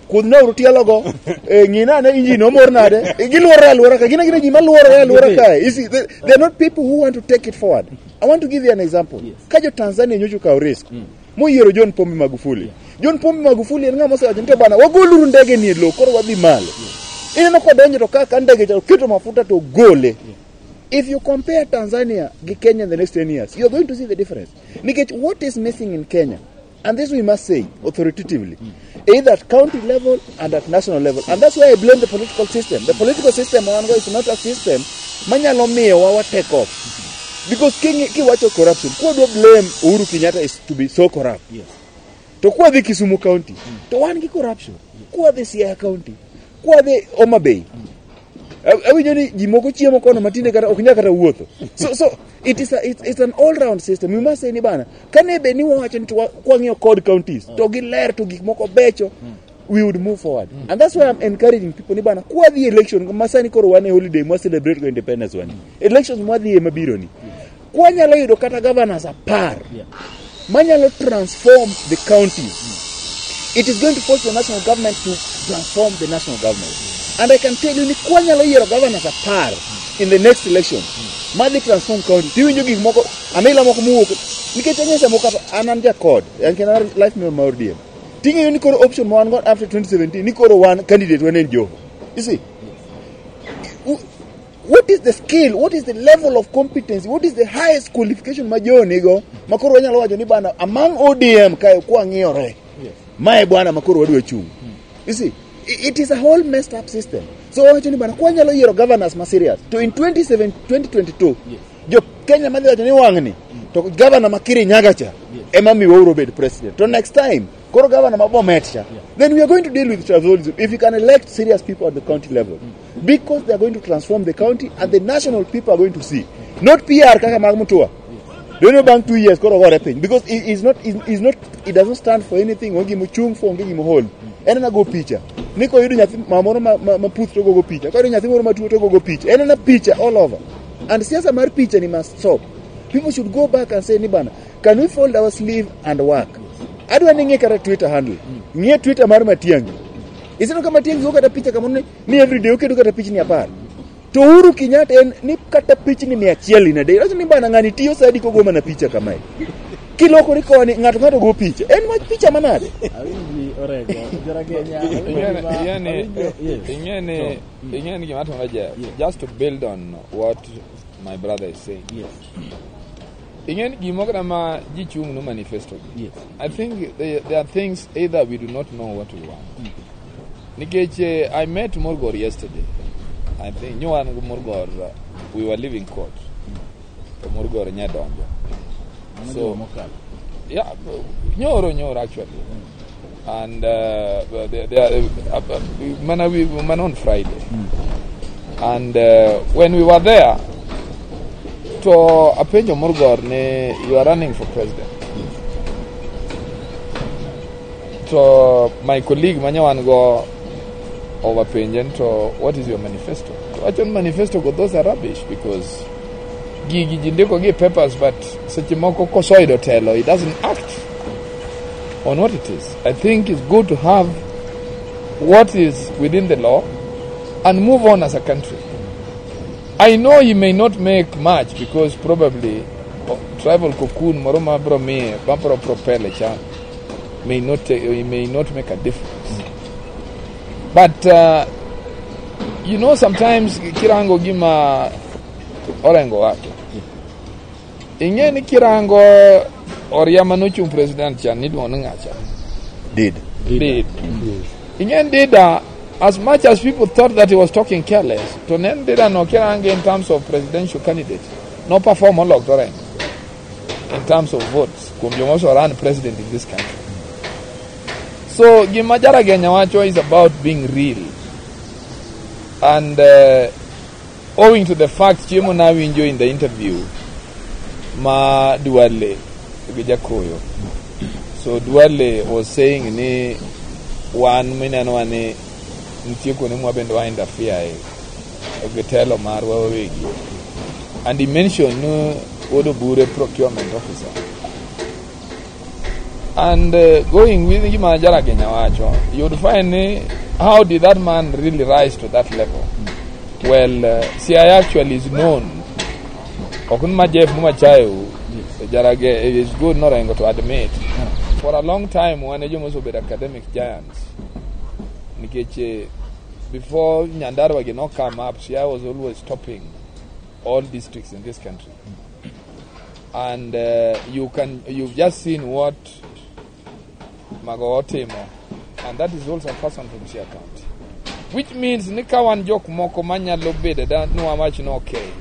kudhna uru tielo go, ng'ina ane engine omor nade, giluorore aluora ka, gin agina ji maluorore aluora kae. You see, they are not people who want to take it forward. I want to give you an example. Yes. Ka jo Tanzania nyocha okawo risk, moyiero John Pombe Magufuli. John Pombe Magufuli en ng'ama osewacho ni to bana wagoluru ndege ni e lowo koro wadhi malo. Ineno kodonjo to ka ndege cha oketo mafuta to gole. If you compare Tanzania gi Kenya in the next 10 years, you are going to see the difference. Nikech what is missing in Kenya, and this we must say authoritatively, either at county level and at national level. And that's why I blame the political system. The political system is not a system manyalo miyo wa take off. Because kiwacho corruption, kwadwa blame Uhuru Kenyatta is to be so corrupt. Yes. To kwadhi Kisumu County, to wan gi corruption. Kwadhi Siaya County, kwadhi Homa Bay. Awinjo ni ji moko chiemo kono matinde kata ok nyal kata wuotho. So it is it's an all round system. We must say ni bana, kane be ni wawacho ni to kwang'iyo CORD counties, to giler to gik moko becho, we would move forward. And that's why I'm encouraging people ni bana, kwadhi election, masani koro wan e holiday mwa celebrate go independence wani. Elections mwadhi e mabiro ni. Kwanyalo yudo kata governors 10 manyalo transform the counties. It is going to force the national government to transform the national government. And I can tell you ni kwanyalo yiero governors 10 in the next election madhi transform county. Tiwinjo gik moko amila moko mowuok nikech anyisa moko kata an ja CORD, an kendo life member mar ODM. Ting'eyo ni koro option ma wan go after 2017 ni koro wan candidate wan en Joho. You see, What is the skill? What is the level of competence? What is the highest qualification ma jo nigo? Ma koro wanyalo wacho ni bana among ODM kae kwang'iyore. Yes. Mae bwana ma koro wadwa chung. You see, it is a whole messed up system. So wacho ni bana kwanyalo yiero governors ma serious. To in 27 2022 Yes. jo Kenya madhi wacho ni wang'ni to governor ma Kirinyaga cha ema miwauru bed president. To next time koro governor ma Bomet cha then we are going to deal with tribalism if we can elect serious people at the county level because they are going to transform the county and the national people are going to see not PR kaka mag Mutua. Don't know bang 2 years koro gore piny because he is not he is not he doesn't stand for anything, onge gima ochung' for, onge gima hold. En ena go picha ni koyudo nyathi mama moro ma puth to gogo picha, koyudo nyathi moro matuo to gogo picha, en ena picha all over. And siasa mar picha ni must stop. People should go back and say ni bana, can we fold our sleeve and work? Adwa ni ng'e kata Twitter handle, ng'e Twitter mar Matiang'i. Iseneno ka Matiang'i go kata picha kamoro ni everyday oketo kata pichni 10. To Uhuru Kenyatta en ni kata pichni 100 in a day. Wacho ni bana ng'ani tiyo sadi kogo mana picha kamae. Kilokori koni ng'ato ng'ato go picha. En wach picha manade? Awinji Orengo. Jaragenya. Yes. Ing'eni gima timore Jeff, just to build on what my brother is saying. Ing'eni gimoro kata ma ji chung' no manifesto gi. I think there are things either we do not know what we want. Nikech I met Murgor yesterday. I think nyo an gi Murgor, we were leaving court. To Murgor nya donjo. Mano So- juma mokalo. Yeah, nyoro nyoro actually. And mana we mana on Friday. And when we were there, to apenjo Murgor ni you are running for president. To my colleague manya wan go owapenje ni to what is your manifesto? To wacho ni manifesto go those are rubbish because gigi ji ndiko gi e papers, but seche moko kosoyudo telo it doesn't act on what it is. I think it's good to have what is within the law and move on as a country. I know he may not make much because probably tribal cocoon moro ma bro miye ma bro propel e cha may not take, he may not make a difference. But sometimes kirango gima Orengo wacho. Ing'e ni kirango Oria manochung' president cha niluongo ni ng'acha. Did. Did. Ing'e ni Dida, as much as people thought that he was talking careless, to ne en Dida no kirange in terms of presidential candidate, no perform molok to Orengo in terms of votes kuom joma ose run president in this country. So gima Jaragenya wacho is about being real. And owing to the fact chiemo nawinjo in the interview ma Duale gi Jakoyo. So Duale was saying ni wan minenowa ni nitie kuonde mwa bende wa interfere e gi telo marwa wawegi. And he mentioned ni Wuod Obure procurement officer. And going with gima Jaragenya wacho, you would find ni how did that man really rise to that level? Well, Siaya actually is known. Ok ni ma Jeff Mumachayo, Jarage, it is good not to admit. For a long time, wan e joma osebedo academic giants. Nikech before Nyandarua gi no come up, Siaya was always topping all districts in this country. And you've just seen what Mago otimo, and that is also a person from Siaya County. Which means ni ka wan jok moko manyalo bedo da nwawach ni okay.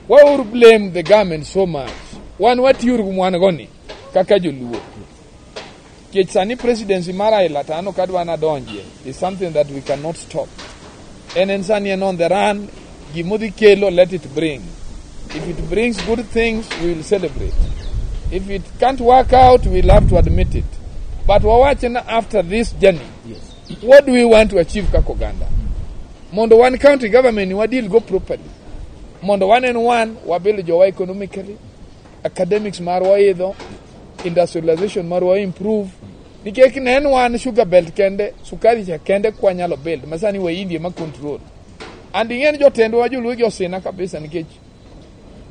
Why would blame the government so much? Wan watiuru gi mwan go ni kaka joluo. Nikech sani presidency mar Raila to an ok adwa nadonjie is something that we cannot stop. En sani en on the run, gimodhi kelo let it bring. If it brings good things, we will celebrate. If it can't work out, we'll have to admit it. But wawach ni after this journey, what do we want to achieve kaka oganda? Mondo wan county government wa deal go properly. Mondo one and one wabuild jowa economically, academics marwa idho, industrialization marwa improve. Nikech ne en wan sugar belt kende, sukari cha kende kwanyalo build, masani wa India ma control. And ing'e ni jotendwa joluo gi osina kabisa nikech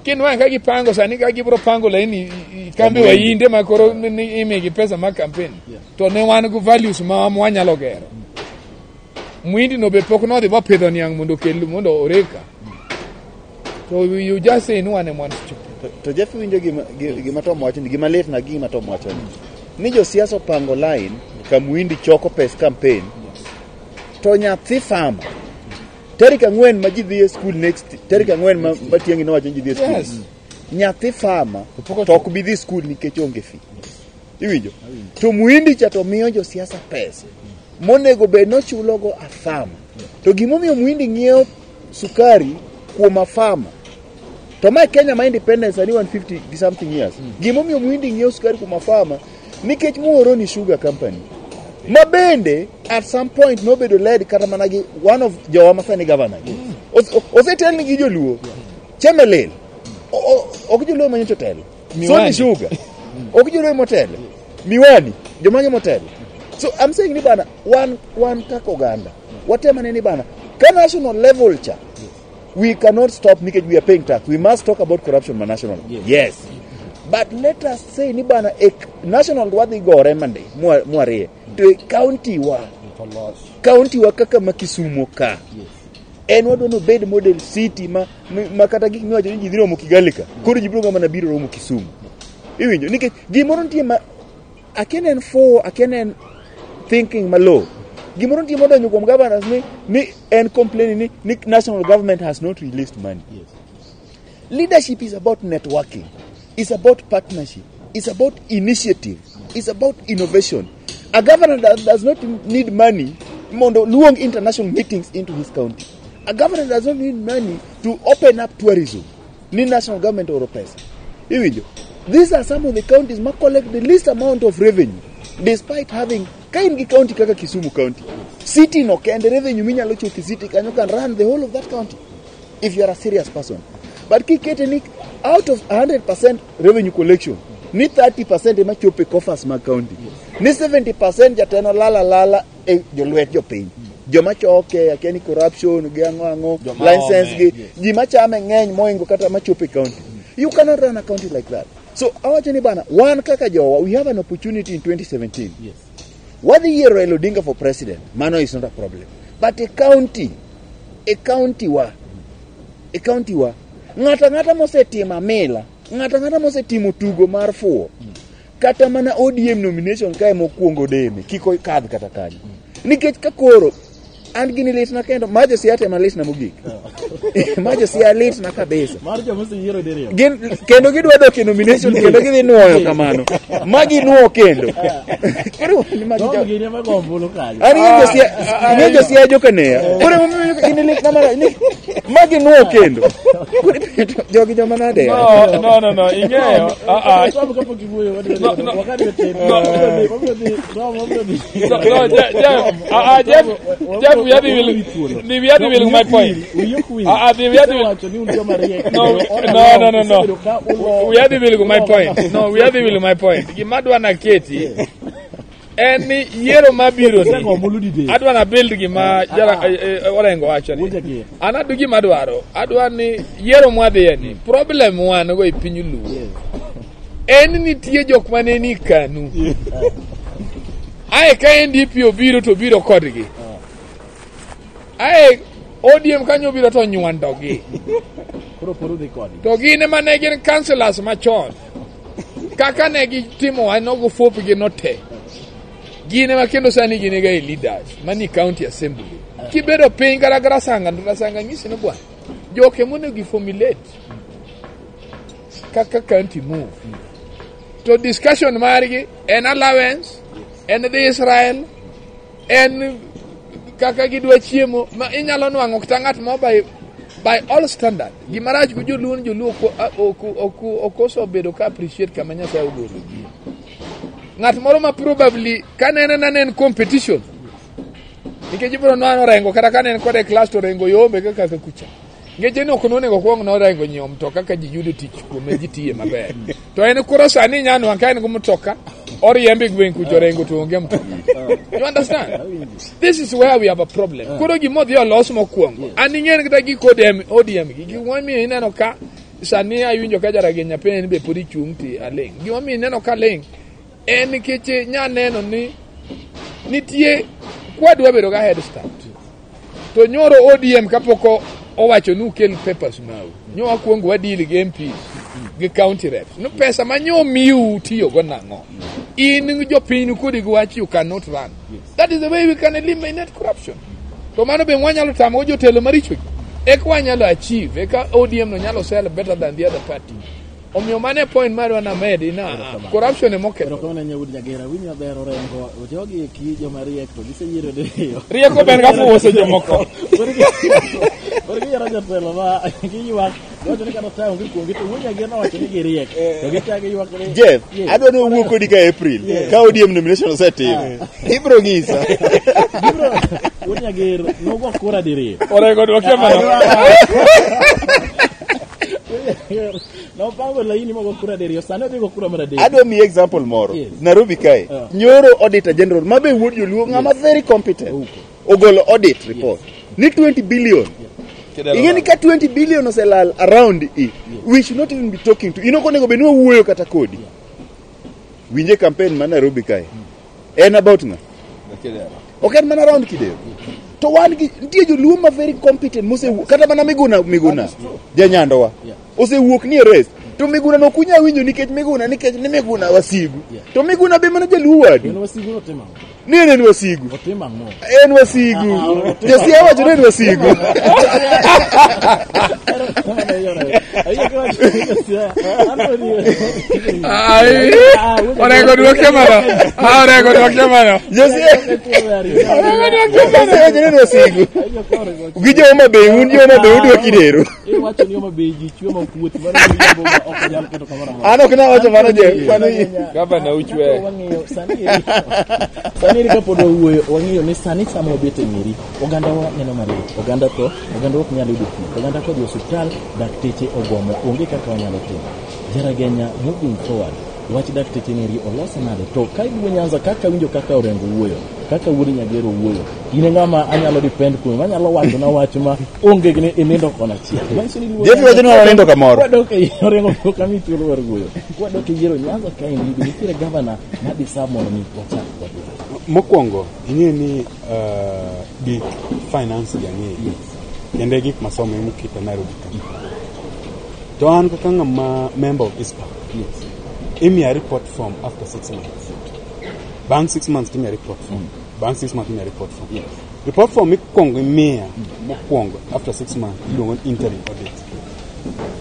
kinwang'e ka gipango sani ka gibiro pango laini kambi wainde ma koro imigi pesa mar campaign to ne wan gi values ma wanyalo gero. Mwindi no be pok nodhi mopidho niang' mondo okel mondo oreka. To you just say ni wan ema wan stupid. To Jeff, winjo gima Tom wacho ni, gima lit na gi gima Tom wacho ni josiasa opango line ka Muhindi choko pes campaign, to nyathi farmer tarik 4 ma ji dhi e school next tarik 4 ma Matiang'i nowacho ni ji dhi e school, nyathi farmer to ok bi dhi school nikech onge fee. Iwinjo? To Muhindi cha to miyo josiasa pesa monego bed nochulogo a farmer. To gimomiyo Muhindi ng'iewo sukari kuom a farmer, to mae Kenya ma independence sani 150 gi something years, gimomiyo Muhindi ng'iewo sukari kuom a farmer nikech Muhoroni Sugar Company ma bende at some point nobedo led kata mana gi one of jowa ma sani governor gi osetelni gi joluo Chemelil. Ok joluo manyocha otelo. Sony Miwani. Sugar ok joluo motelo. Miwani jomage motelo. So I'm saying ni bana, wan kaka oganda watemane ni bana ka national level cha we cannot stop nikech we are paying tax. We must talk about corruption ma national. Yes, but let us say ni bana e national wadhi gore mande mwarie to e county wa, county wa kaka ma Kisumo ka en wadwa ni obed model city ma kata gik miwacho ni ji dhi romo Kigali ka koro ji biro ga mana biro romo Kisumu. Iwinjo? Nikech gimoro nitie ma akia ne en fuwo, akia ne en thinking malo. Gimoro nitie modonjo kuom governors ni en complaining ni national government has not released money. Leadership is about networking. It's about partnership. It's about initiative. It's about innovation. A governor that does not need money mondo luong international meetings into his county. A governor does not need money to open up tourism. Ni national government oro pesa. Iwinjo? These are some of the counties ma collect the least amount of revenue despite having ka in gi county kaka Kisumu County. City no kende revenue minyalo chopo e city kanyo can run the whole of that county if you are a serious person. But kikete ni out of 100% revenue collection, ni 30% ema chopo e coffers mag county. Ni 70% jateno lala lala e jolwet jopiny. Joma choke, akia ni corruption, gi ang'o ang'o, Joma license ome, gi, ji machame ng'eny moingo kata machopo e county. You cannot run a county like that. So awacho ni bana, wan kaka jowa, we have an opportunity in 2017. Wadhi yiero Raila Odinga for president, mano is not a problem. But a county wa, ng'ato ang'ata mosetimo amila, ng'ato ang'ata mosetimo tugo mar fuwo, kata mana ODM nomination kae mokwongo deme, kik okadh kata kanyo. Nikech ka koro, an gini litna kendo, ma josiaya tema litna mogik. Ma josiaya litna kabisa. Mar joma oseyiero diriyo. Gin, kendo gidwa dok e nomination kendo gidhi nuoyo kamano. Ma ginuo kendo. Koro ni magi Tom gini ema go ombulu kanyo. An ing'e josiaya jokaneya. Koro emomiyo gini litna marach ni ma ginuo kendo. Koro jogi joma nade ya? No, ing'eyo, ah, ah. Tom, kapok iwuoyo, wadwa No, dhi- no. wakati otin. No. Wabiro dhi, Tom, wabiro dhi. No, Jeff, ah, ah, Jeff, we are the will my point. Wiyi ok wil. Ah, ah, we are the will. Isewacho ni un joma riek. No, All no, along, no, no, no. isebedo ka ulo- We are the will my point. No, we are the will my point. Gima adwa na keti en ni yiero mabiro Isego ni ombulu didek. adwa na build gima jara Orengo wacho ni. Wuocha gi. An adu gima adwaro. Adwa ni yiero mwadhiye ni problem wan go e piny Luo. En nitie jok mane ni Kanu. Ae ka NDP obiro to obiro kodgi. Ae ODM kanyo obiro to nywandogi. Koro pod udhi kodgi. To gin ema ne gin councillors machon. Kaka ne gitimo wanogo fuopgi no te. Gin ema kendo sani gin ga e leaders mani county assembly. Kibedo piny kata gi Rasanga to Rasanga nyisi ni bwana. Joke monego formulate kaka county move. To discussion margi en allowance, en dhi Israel, en kaka gidwa chiemo ma inyalo nwang'o kata ng'at mo by all standard. Gima rach gi joluo ni joluo ok osebedo ka appreciate kama Nyasaye ogologi. Ng'at moro ma probably ka ne en competition nikech ibiro nwang'o Orengo kata ka ne en kode e class to Orengo yombe kaka kucha. Ngeche ni ok nonego kwong norengo nyiewo mtoka ka ji yudo tich kuome ji tiye maber. To en koro sani inya nwang' ka en gi mtoka oriembe e gweng' kucho Orengo to onge mtoka. You understand? This is where we have a problem. Koro gima odhi olos mokwongo. An ing'e kata gik ODM gi. Gimomiyo ineno ka sani awinjo ka Jarageng Nyapenj ni be pod ichung' ti aling'. Gimomiyo ineno ka ling' en nikech nya neno ni nitie kwadwa bedo ga head start. To nyoro ODM kapok owacho ni ukel papers mau. Nyo wakwongo wadeal gi MPs gi county reps. No pesa ma nyo miu tiyogo nang'o? In jopiny kodi gi wach you cannot run. That is the way we can eliminate corruption. To mano be wanyalo tamo jotelo maricho gi. Eka wanyalo achieve, eka ODM no nyalo sell better than the other party. Omiyo mano e point marwa namedi na corruption emoketho. Erokamano ahinya wuod Nyagera, winyi maber Orengo, jogi eki joma riek to giseyiero diriyo. Rieko ber ka fuwo seche moko. Koro giyiero jotelo ma giywak, giwacho ni kata taya onge kuomgi to wuod Nyagera nowacho ni giriek. To gichako giywak ni Jeff, Yes. adwa ni owuo kodi ka April, ka ODM nomination osetim. Ibro ng'isa. Gibro wuod Nyager nogo kura diriyo. Orengo dwokie mano. Nopango laini mogo kura diriyo, sani odhi go kura mar adek. Adwa miyi example moro. Yes. Nairobi kae, Yeah. nyoro auditor general ma be wuod joluo ng'ama very competent. Okay. Ogolo audit report ni 20 billion. Ing'e ni ka 20 billion oselal around i, we should not even be talking to. In ok onego bed ni wawuoyo kata kodi. Winje campaign ma Nairobi kae. En about ng'a? Ok en mana round Kidero. To wan gi nitie joluo ma very competent mosewuok kata mana Miguna Miguna janyandowa Yeah. osewuok ni e race to Miguna no ok unyal winjo nikech Miguna nikech ni Miguna wasigu Yeah. to Miguna be mana jaluo wadu En wasigu notimo ang'o? ni en en wasigu Otimo ang'o? en wasigu Ah, ah, Josia wacho ni en wasigu Ai, Orengo dwokie mano. Ah, Orengo dwokie mano. Josia Josia wacho ni en wasigu gi jo Homa Bay un jo Homa Bay udwa Kidero Iwacho ni Homa Bay ji chwe ma ok wuothi, mano miriambo ma ok nyal keto kamoro amora. an ok nawacho mano je mano Gavana uchwe. Wang'iyo sani eri sani eri kapod wawuoyo wang'iyo ni sani sama wabet e mieri oganda wa neno malit oganda tho oganda ok nyal yudo thieth oganda kodhi e osiptal dakteche ogomo onge kaka wanyalo timo Jaragenya moving forward wach dakteche neri olose nade to ka iduogo Nyanza kaka winjo kaka Orengo wuoyo kaka wuod Nyagero wuoyo in e ng'ama anyalo depend kuome manyalo wacho na wach ma onge gi ni inindo kona achiel manyiso ni luo Jeff wacho ni wanindo kamoro. Kwadok e Orengo pok ami thuolo mar wuoyo kwadok e yiero Nyanza kaendi be nitiere gavana ma deserve mondo mi wachak wadwar Mokwongo, ing'e ni gik finance gi ang'eyo. Kendo e gik masomo emoketa Nairobi ka. To an kaka ng'ama member of ICPAK, yes imiya report form after 6 months. Bang' 6 months timiya report form. Bang' 6 months imiya report form. Yes. Report form mikwongo imiya mokwongo after 6 months iluongo ni interim audit.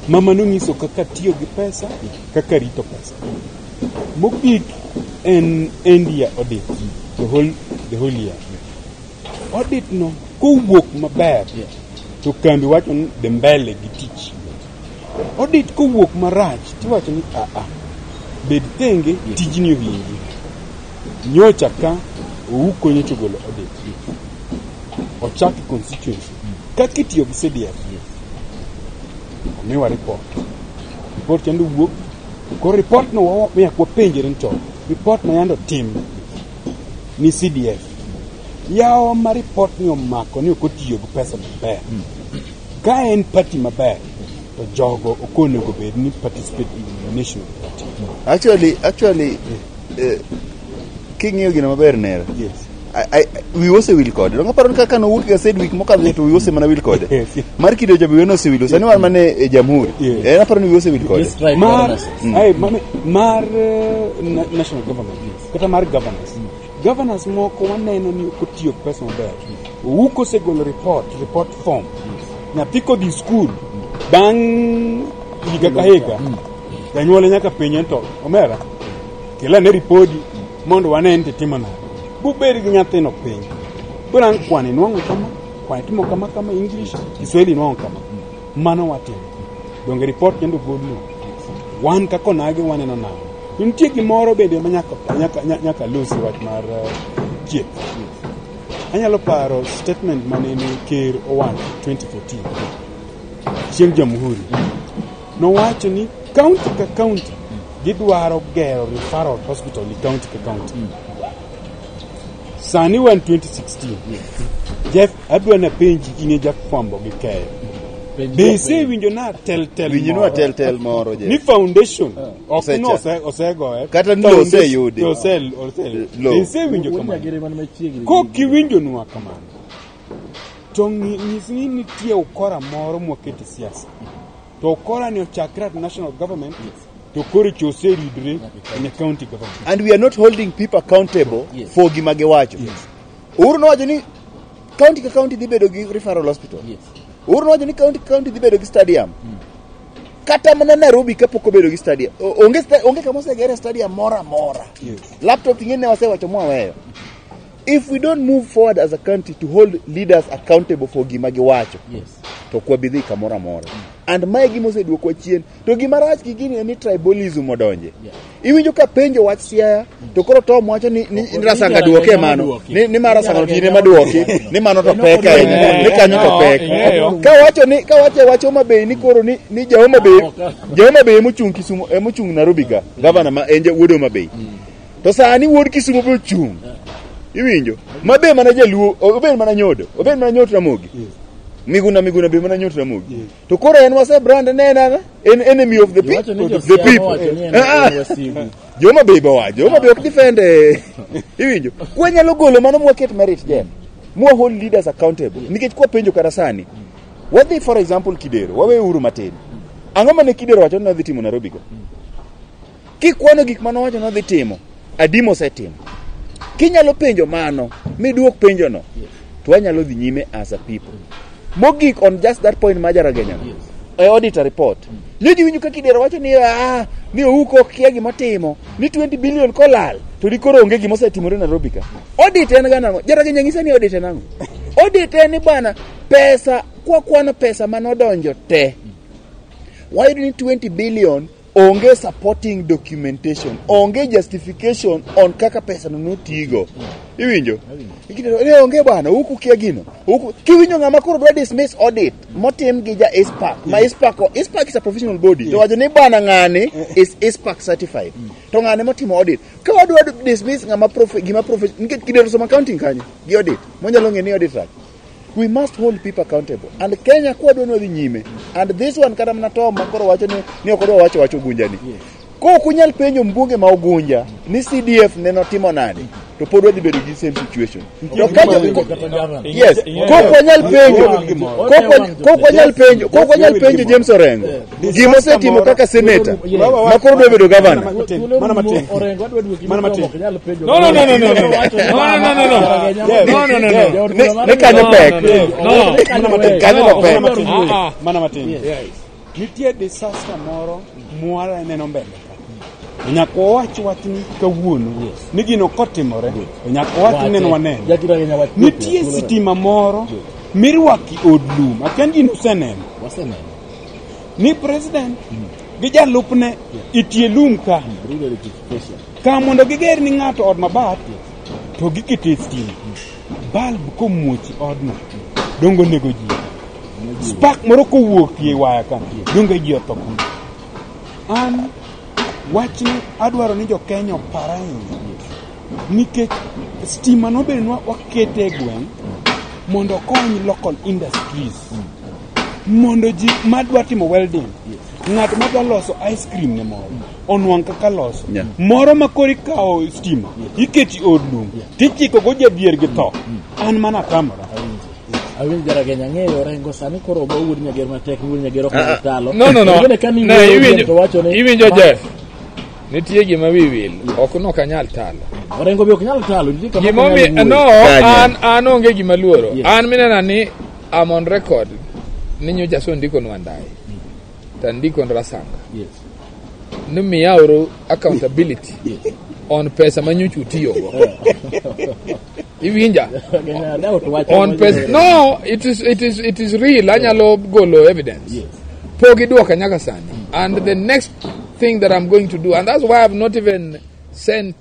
Mama nong'iso kaka tiyo gi pesa, kaka rito pesa. Mogik en end year audit, the whole year. Audit no kowuok maber Yeah. to kambi wacho ni dhi mbele gi tich. Audit kowuok marach tiwacho ni aa bed tenge tijni ohingi. Nyocha ka Ouko nyocha ogolo audit. Ochak e constituency. Kaka itiyo gi CDF. Omiwa report. Report kendo wuok. Koro report no nyaka wapenjre ni to report ma yande otim ni CDF. Yawa ma report ni omako ni ok otiyo gi pesa maber. Ka en party maber to jogo ok onego bed ni participate in the national party. Actually, king'iyo gino maber nera Yes. Wiyi osewil kode donge aparo ni kaka nowuok e gaset wik mokadho to wiyi osemana wil kode Yes. mar kido cha be wiyi nosewilo sani wan mana e jamhuri Yes. en aparo ni wiyi osewil kode This strike Mar, governors. ay, mar national government kata mar governors governors moko waneno ni ok otiyo gi pesa maber. Ouko osegolo report form nyathi kodhi skul bang' higa ka higa janyuol nyaka penje ni to omera kel ane ripodi mondo wane ni titimo nade bubed gi nyathino piny borang kwan inwang'o kama kwan itimo kama kama English Kiswahili inwang'o kama mano watimo donge report kendo golno wan kaka onagi waneno nang'o nitie gimoro bende ma nyaka losi wach mar thieth anyalo paro statement manene ker owacho 2014 chieng' jamhuri nowacho ni county ka county gidwaro gero referral hospital e county ka county sani wan 2016 Jeff adwa napenji in e jafwambo gi keyo be isewinjo na tel tel winji moro? nwa tel tel moro ni Jeff foundation ok Osecha. no osegoye Kata ni lowo oseyudi. Ose Lowo. be isewinjo Wuod kamano Nyagere man machiegni. kok iwinjonwa kamano To nyis ni nitie ukora moro mwakete siasa. To ukora ni ochakre at national government to koro choseridre in a county government. And we are not holding people accountable for gima giwacho. Uhuru nowacho ni county ka county dhi bedo gi referral hospital. Uhuru nowacho ni county ka county dhi bedo gi stadium. Kata mana Nairobi kapok obedo gi stadium. Onge kama osegere stadium moro amora. Laptop ing'e ne wasewacho mwaweyo. If we don't move forward as a country to hold leaders accountable for gima giwacho, to ok wabi dhi kamoro amora. And mae gima oseduokwa chien. To gima rach gi gini en ni tribalism odonje. Iwinjo ka penjo wach Siaya, to koro Tom wacho ni Rasanga duoke mano. Ni mar Rasanga to in ema duoki, ni mano to pek ahinya, ni kanyo to pek. Ka wacho ni ka wacho wach Homa Bay ni koro ni ja Homa Bay, ja Homa Bay emochung' Kisumu, emochung' Nairobi ka, gavana ma en wuod Homa Bay. To sani wuod Kisumu be ochung'. Iwinjo? Ma be mana jaluo, obed mana nyodo, obed mana nyot Ramogi. Miguna Miguna be mana nyot Ramogi. To koro en wase brand ne en en enemy of the Iwacho ni people. The jo-Siaya people. nowacho ni en Ah, ah. en wasigu. Joma Bay be owacho, Joma Bay ok defend iwinjo. Kwanyalo golo mano mwaket merit jem. Mwa hold leaders accountable. Nikech kwa penjo kata sani. Wadhi for example Kidero, wawe uru matin. Ang'o mane Kidero wacho ni nodhi timo Nairobi go? Kikwano gik mane owacho nodhi timo, adi mosetimo. Kinyalo penjo mano, miduok penjo no, to wanyalo dhi nyime as a people. Mogik on just that point ma Jaragenya no, e auditor report. Ne ji winjo ka Kidero wacho ni ah, ni Ouko ok kia gimotimo, ni 20 billion kolal, to di koro onge gima osetimore Nairobi ka. Audit en ga nang'o? Jaragenya nyisa ni audit en ang'o? Audit en ni bwana, pesa, kwa kwano pesa manodonjo te, wayudo ni 20 billion onge supporting documentation, onge justification on kaka pesa no notigo. Iwinjo? Ikidero, "Eh, onge bwana, huku kia gino. Huku kiwinjo ng'ama koro dwa dismiss audit motim gi ja ICPAK. Ma ICPAK, ICPAK is a professional body. To wacho ni bwana ng'ani is ICPAK certified. To ng'ane motimo audit. Ka wadwa dismiss ng'ama profe, gima profe, nikech Kidero somo accounting kanyo gi audit. Monyalo ng'e ni audit rach. We must hold people accountable. And Kenya kwa dwa ni wadhi nyime. And this one kata mana Tom makoro wacho ni ok odwa wacho wach Ugunja ni. Ko ok unyal penjo mbunge ma Ugunja ni CDF ne notimo nade, to pod wadhi bedo gi same situation. To ka Kata gavana. yes, kok wanyal penjo, kok wanyal penjo, kok wanyal penjo James Orengo gima osetimo kaka senator ma koro dwa bedo governor. Mana matin. Orengo adwa duoki Mana matin. ok nyal penjo. No, no, no, no, no, no. No, no, no, no, no. No, no, no, no. Ni kanyo pek. No. Mana matin. Kanyo to pek. Mana matin. Ah, ah. Mana matin. Yes. Nitie disaster moro mwara neno mbele ka. To nyaka wawach wachni kawuono ni gino kotimore to nyaka wach ni neno waneno. Jakiragenya wach. Nitie sitima moro mirwako e od lum. Akia ni gino useneno. Waseneno. Ni president gi jalupne itie lum ka. Rural electrification. Ka mondo giger ni ng'ato od mabat to gikete stima. Bulb komuoch e odno dongo nego ji. Spark moro kowuok e waya ka donge ji otho kuno. An wachni adwaro ni jo Kenya opar ahinya nikech stima nobedonwa wakete e gweng' mondo okony local industries mondo ji madwa timo welding ng'at madwa loso ice cream ne moro onwang' kaka loso moro ma koro ikawo stima iketi e od lum tichiko go jadhier gi tho an mana atamora Awinjo Jaragenya ang'eyo Orengo sani koro ogo wuod Nyager matek wuod Nyager ok nyal talo. No, no, no. Bende ka ni Ne, wuoyo iwinjo, to wacho ni iwinjo Jeff. Nitie gima wi wil. Ok nok anyal talo. Orengo be ok nyal talo nitie kama ok Gimomiyo onyal no, wuoyo. Kanye. an onge gima luoro. Yes. An minena ni I'm on record ni nyocha asendiko Wandayi. To andiko Rasanga. Yes. Ni miyauru accountability Yes. on pesa ma nyocha utiyogo. Iwinja? Jaragenya doubt wach On pesa no, it is real. Anyalo golo evidence. Yes. Pok iduoka nyaka sani. And the next thing that I'm going to do, and that's why I've not even sent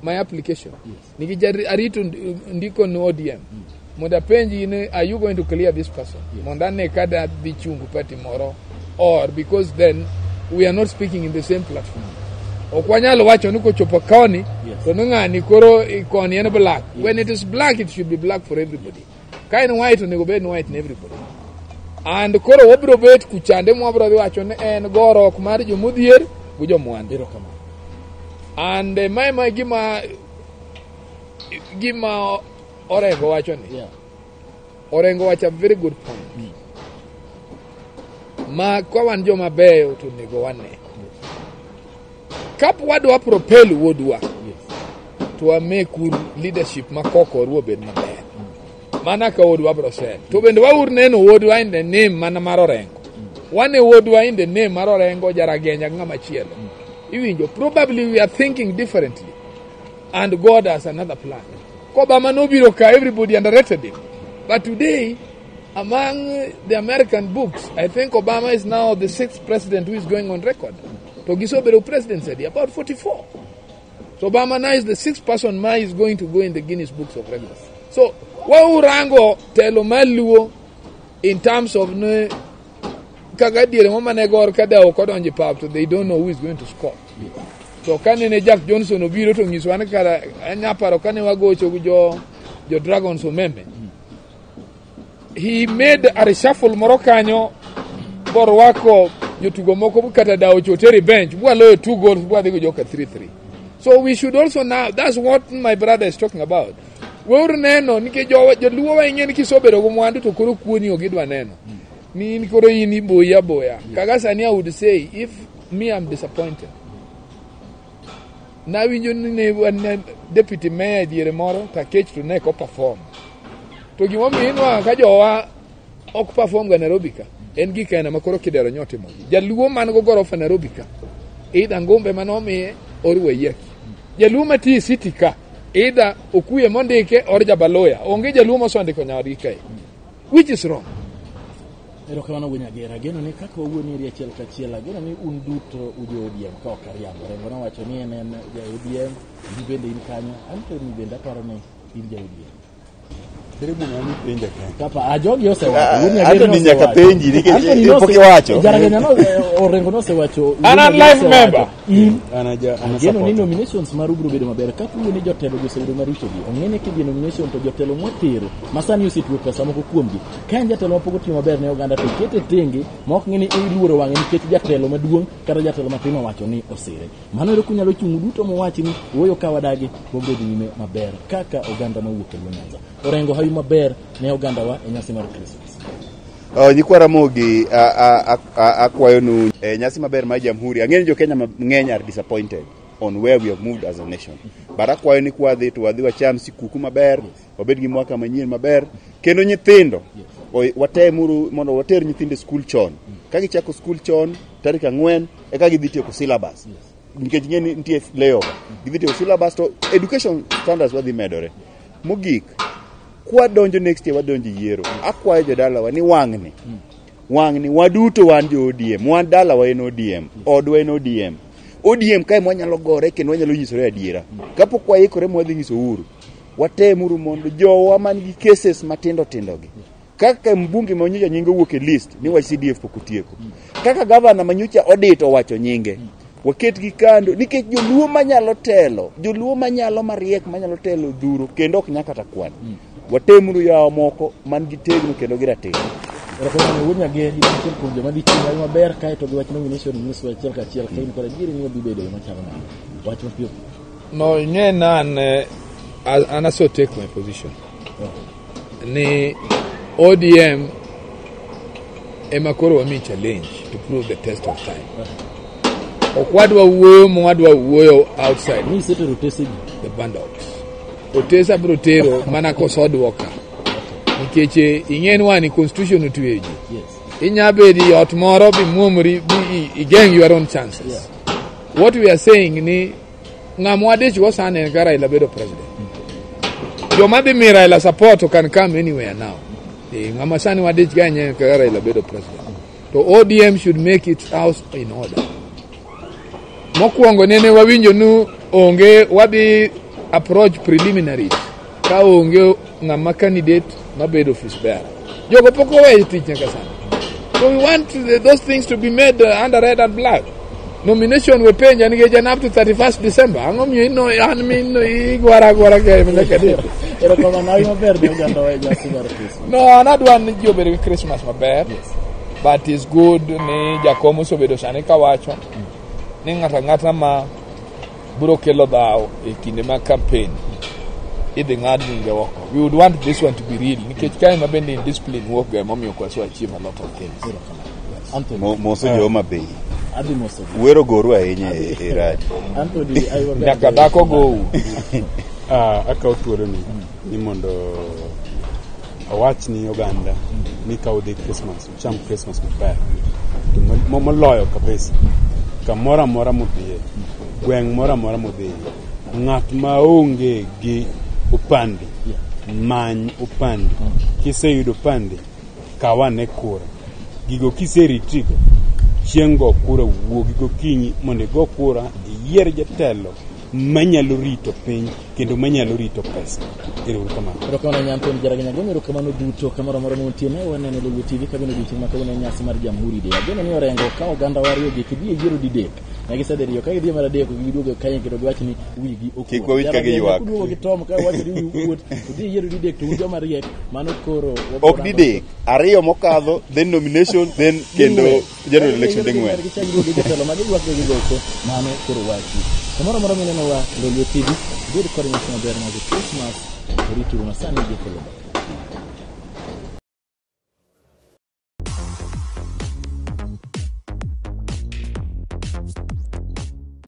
my application. Nikech arito ndiko ni ODM. Mondo apenji ni are you going to clear this person? Mondo ane ka da dhi chungo party moro or because then we are not speaking in the same platform. Ok wanyal wacho ni kochopo koni Yes. to ni ng'ani koro koni en black. When it is black it should be black for everybody. Ka en white onego bed ni white ne everybody. And koro wabiro bet kuchande mwabiro dhi wacho ni en gorok mar jomodhier gi jomwandu. Erokamano. And mae ma gima Orengo wacho ni Yeah. Orengo wacho a very good point. Ma ka wan joma beyo to onego wane. Kap wadwa propel wuodwa to wamekuru leadership ma kokoru obed maber. Mana ka wuodwa bro sel. To bende waur neno wuodwa in the name mana mar Orengo. Wane wuodwa in the name mar Orengo, Jaragenya gi ng'ama chielo. Iwinjo, probably we are thinking differently. And God has another plan. Kobama nobiro ka, everybody underrated him. But today, among the American books, I think Obama is now the sixth president who is going on record. To gisebedo president said about 44. So Obama now is the sixth person ma is going to go in the Guinness Books of Records. So waurango telo maluo in terms of ne kaka diere mo mane gor ka dawo kodonjo e pap to they don't know who is going to score. To kane Jack Johnson obiro to nyisowa ni kara anya paro kane wagocho gi jo Dragons Omeme. He made a reshuffle moro kanyo borwako jotugo moko kata dawo choteri bench bwaloyo two goals bwadhi go joka 3-3. So we should also now, that's what my brother is talking about. Weuru neno nikech joluo wa ing'e ni kisebedo gi mwandu to koro kuoni ok idwa neno. Ni in koro in iboyi aboya. Kaka sani I would say if me I'm disappointed. Nawinjo ni ne wan deputy mayor e diere moro to Akech to ne ok perform. To gimomiyo inwang'o ka jowa ok perform ga Nairobi ka en gik aina ma koro Kidero nyotimogi. Jaluo man go gorofa Nairobi ka either Ngumbe manomiye or Waiyaki. Jaluo matiyo e city ka either Okuye mondike or Jabaloya. Onge jaluo mosendiko nyawadgi kae. Which is wrong. Erokamano wuon Nyagera. Ageno ni kaka wawuo ni achiel kachiel, ageno ni un duto ujo ODM ka ok ariambo. Orengo nowacho ni en ja ODM, in bende in kanyo. Anthony bende aparo ni in ja ODM. Ere gima mipenja ka? Kapa ajogi osewacho. Wuod Nyagera Anthony nyaka nosewacho. penji nikech Anthony pok iwacho. Jaragenya no Orengo nosewacho. An an life member. In An aja an a ageno ni supporter. nominations maru biro bedo maber. Kaka uwuo ni jotelo gi osebedo maricho gi. Ong'e ni kidhi e nomination to jotelo mwatero ma sani osetweyo pesa moko kuomgi. Ka en jatelo mapok otiyo maber ne oganda to ikete tenge ma ok ng'e ni iluoro wang'e nikech jatelo maduong' kata jatelo matin owacho ni osire. Mano ero kunyalo chung' duto mowachi ni wuoyo ka wadagi wabiro dhi nyime maber kaka oganda mawuok e Luo Nyanza. Orengo hawi maber ne ogandawa e nyasi mar Christmas. Oh, nyikwa Ramogi akwayonu nyasi maber mar Jamhuri. Ang'eyo ni jo-Kenya mang'eny are disappointed on where we have moved as a nation. But akwayo ni kwadhi to wadhi wacham sikuku maber, wabed gi mwaka manyien maber, kendo nyithindo watemuru mondo water nyithindo e skul chon. Ka gichako skul chon tarik 4 eka gidhi tieko syllabus. Nikech ing'e ni nitie layover. Gidhi tieko syllabus to education standards wadhi medore. Mogik, kwadonjo next year wadonjo e yiero. Akwayo jodalawa ni wang'ni wang'ni waduto wan jo ODM, wan dalawa en ODM, odwa en ODM. ODM kae mwanyalo gore kendo wanyalo nyisore adiera. Kapok waikore mwadhi nyiso Uhuru, watemuru mondo jowa man gi cases matindo tindo gi kaka mbunge ma nyocha nyinge owuok e list ni wach CDF pok otieko, kaka gavana ma nyocha audit owacho nyinge, waketgi kando nikech joluo manyalo telo, joluo manyalo mariek manyalo telo dhuro kendo ok nyaka kata kwan. Watemuru yawo moko man gi tegno kendo gi ratiro. Erokamano wuod Nyager, in achiel kuom joma dhi chiwo hawi maber kae to gi wach nomination nyiswa achiel kachiel ka in kod adieri ni odhi bedo machalo nade. Wach mapiyo. No, ing'e na an, an aso take my position. Ni ODM ema koro wami challenge to prove the test of time. Ok wadwa wuoyo ma wadwa wuoyo outside Ni isetero otese gi. the bundles. Otese abiro tero mana kosodwoka. Nikech ing'e ni wani constitution otweyo ji. Inya bedo e ot moro bimuomri bi igeng' your own chances. What we are saying ni ng'ama wadich go sani en ka Raila bedo president. Joma dhi mi Raila support can come anywhere now. Ng'ama sani wadich ga en ka Raila bedo president. To ODM should make its house in order. Mokwongo nene wawinjo ni onge wadhi approach preliminaries ka onge ng'ama candidate mabedo office bearer. Jogo pok oweyo tich nyaka sani. So we want those things to be made under red and black. Nomination we penja nikech en up to 31st December. Ang'o miyo ino an mino igwara agwara kae nyaka date. Erokamano hawi maber ne ogandawa e nyasi mar Christmas. No, an adwa ni ji obed gi Christmas maber. But it's good ni jakom osebedo sani kawacho ni ng'ato ang'ata ma biro kelo dhaw e kinde mag campaign Idhi ng'ad nyinge oko. We would want this one to be real nikech kae ma bende indiscipline wuok ga emomiyo ok wase achieve a lot of things. Anthony, Moso jo Homa Bay. adhi moso. Wero goru ahinya e radio. Anthony, aywago Nyaka dhako gou. Akawo thuoloni ni mondo awach ni oganda ni ka udhi Christmas, ucham Christmas maber. To moloyo kabisa, kamoro amora mudhiye, gweng' moro amora mudhiye, ng'at maonge gi opande, many opande. Kiseyudo opande, kaw ane kura. Gigo kiseritigo, chieng' go kura wuogi gokinyi mondo igo kura, iyier jatelo manyalo rito piny kendo manyalo rito pesa. Ero uru kamano. Erokamano ahinya Anthony Jaragenya. Ageno erokamano duto kamoro amora muntie ne waneno Lolwe TV kabino odiochieng' ma kawuono en nyasi mar Jamhuri Day. Ageno ni Orengo ka oganda wariyo gi kidhi e yiero didek. Ne gisedhi riyo ka gidhi mar adek ok giduogo kae kendo giwach ni wigi okuot. Kik wawinj ka Jaragenya giywak. kuduogo gi Tom ka wacho ni wiu okuot to dhi e yiero didek to un joma riek mano koro wabiro Ok rango- didek, ariyo mokadho, then nomination, then kendo general election ding'wen. Gichak giduogo gi jotelo ma giywak go gigocho mano koro wachi. Kamoro amora minenowa Lolwe TV bed kod nyasi maber mag Christmas rituru masani gi Kolombo.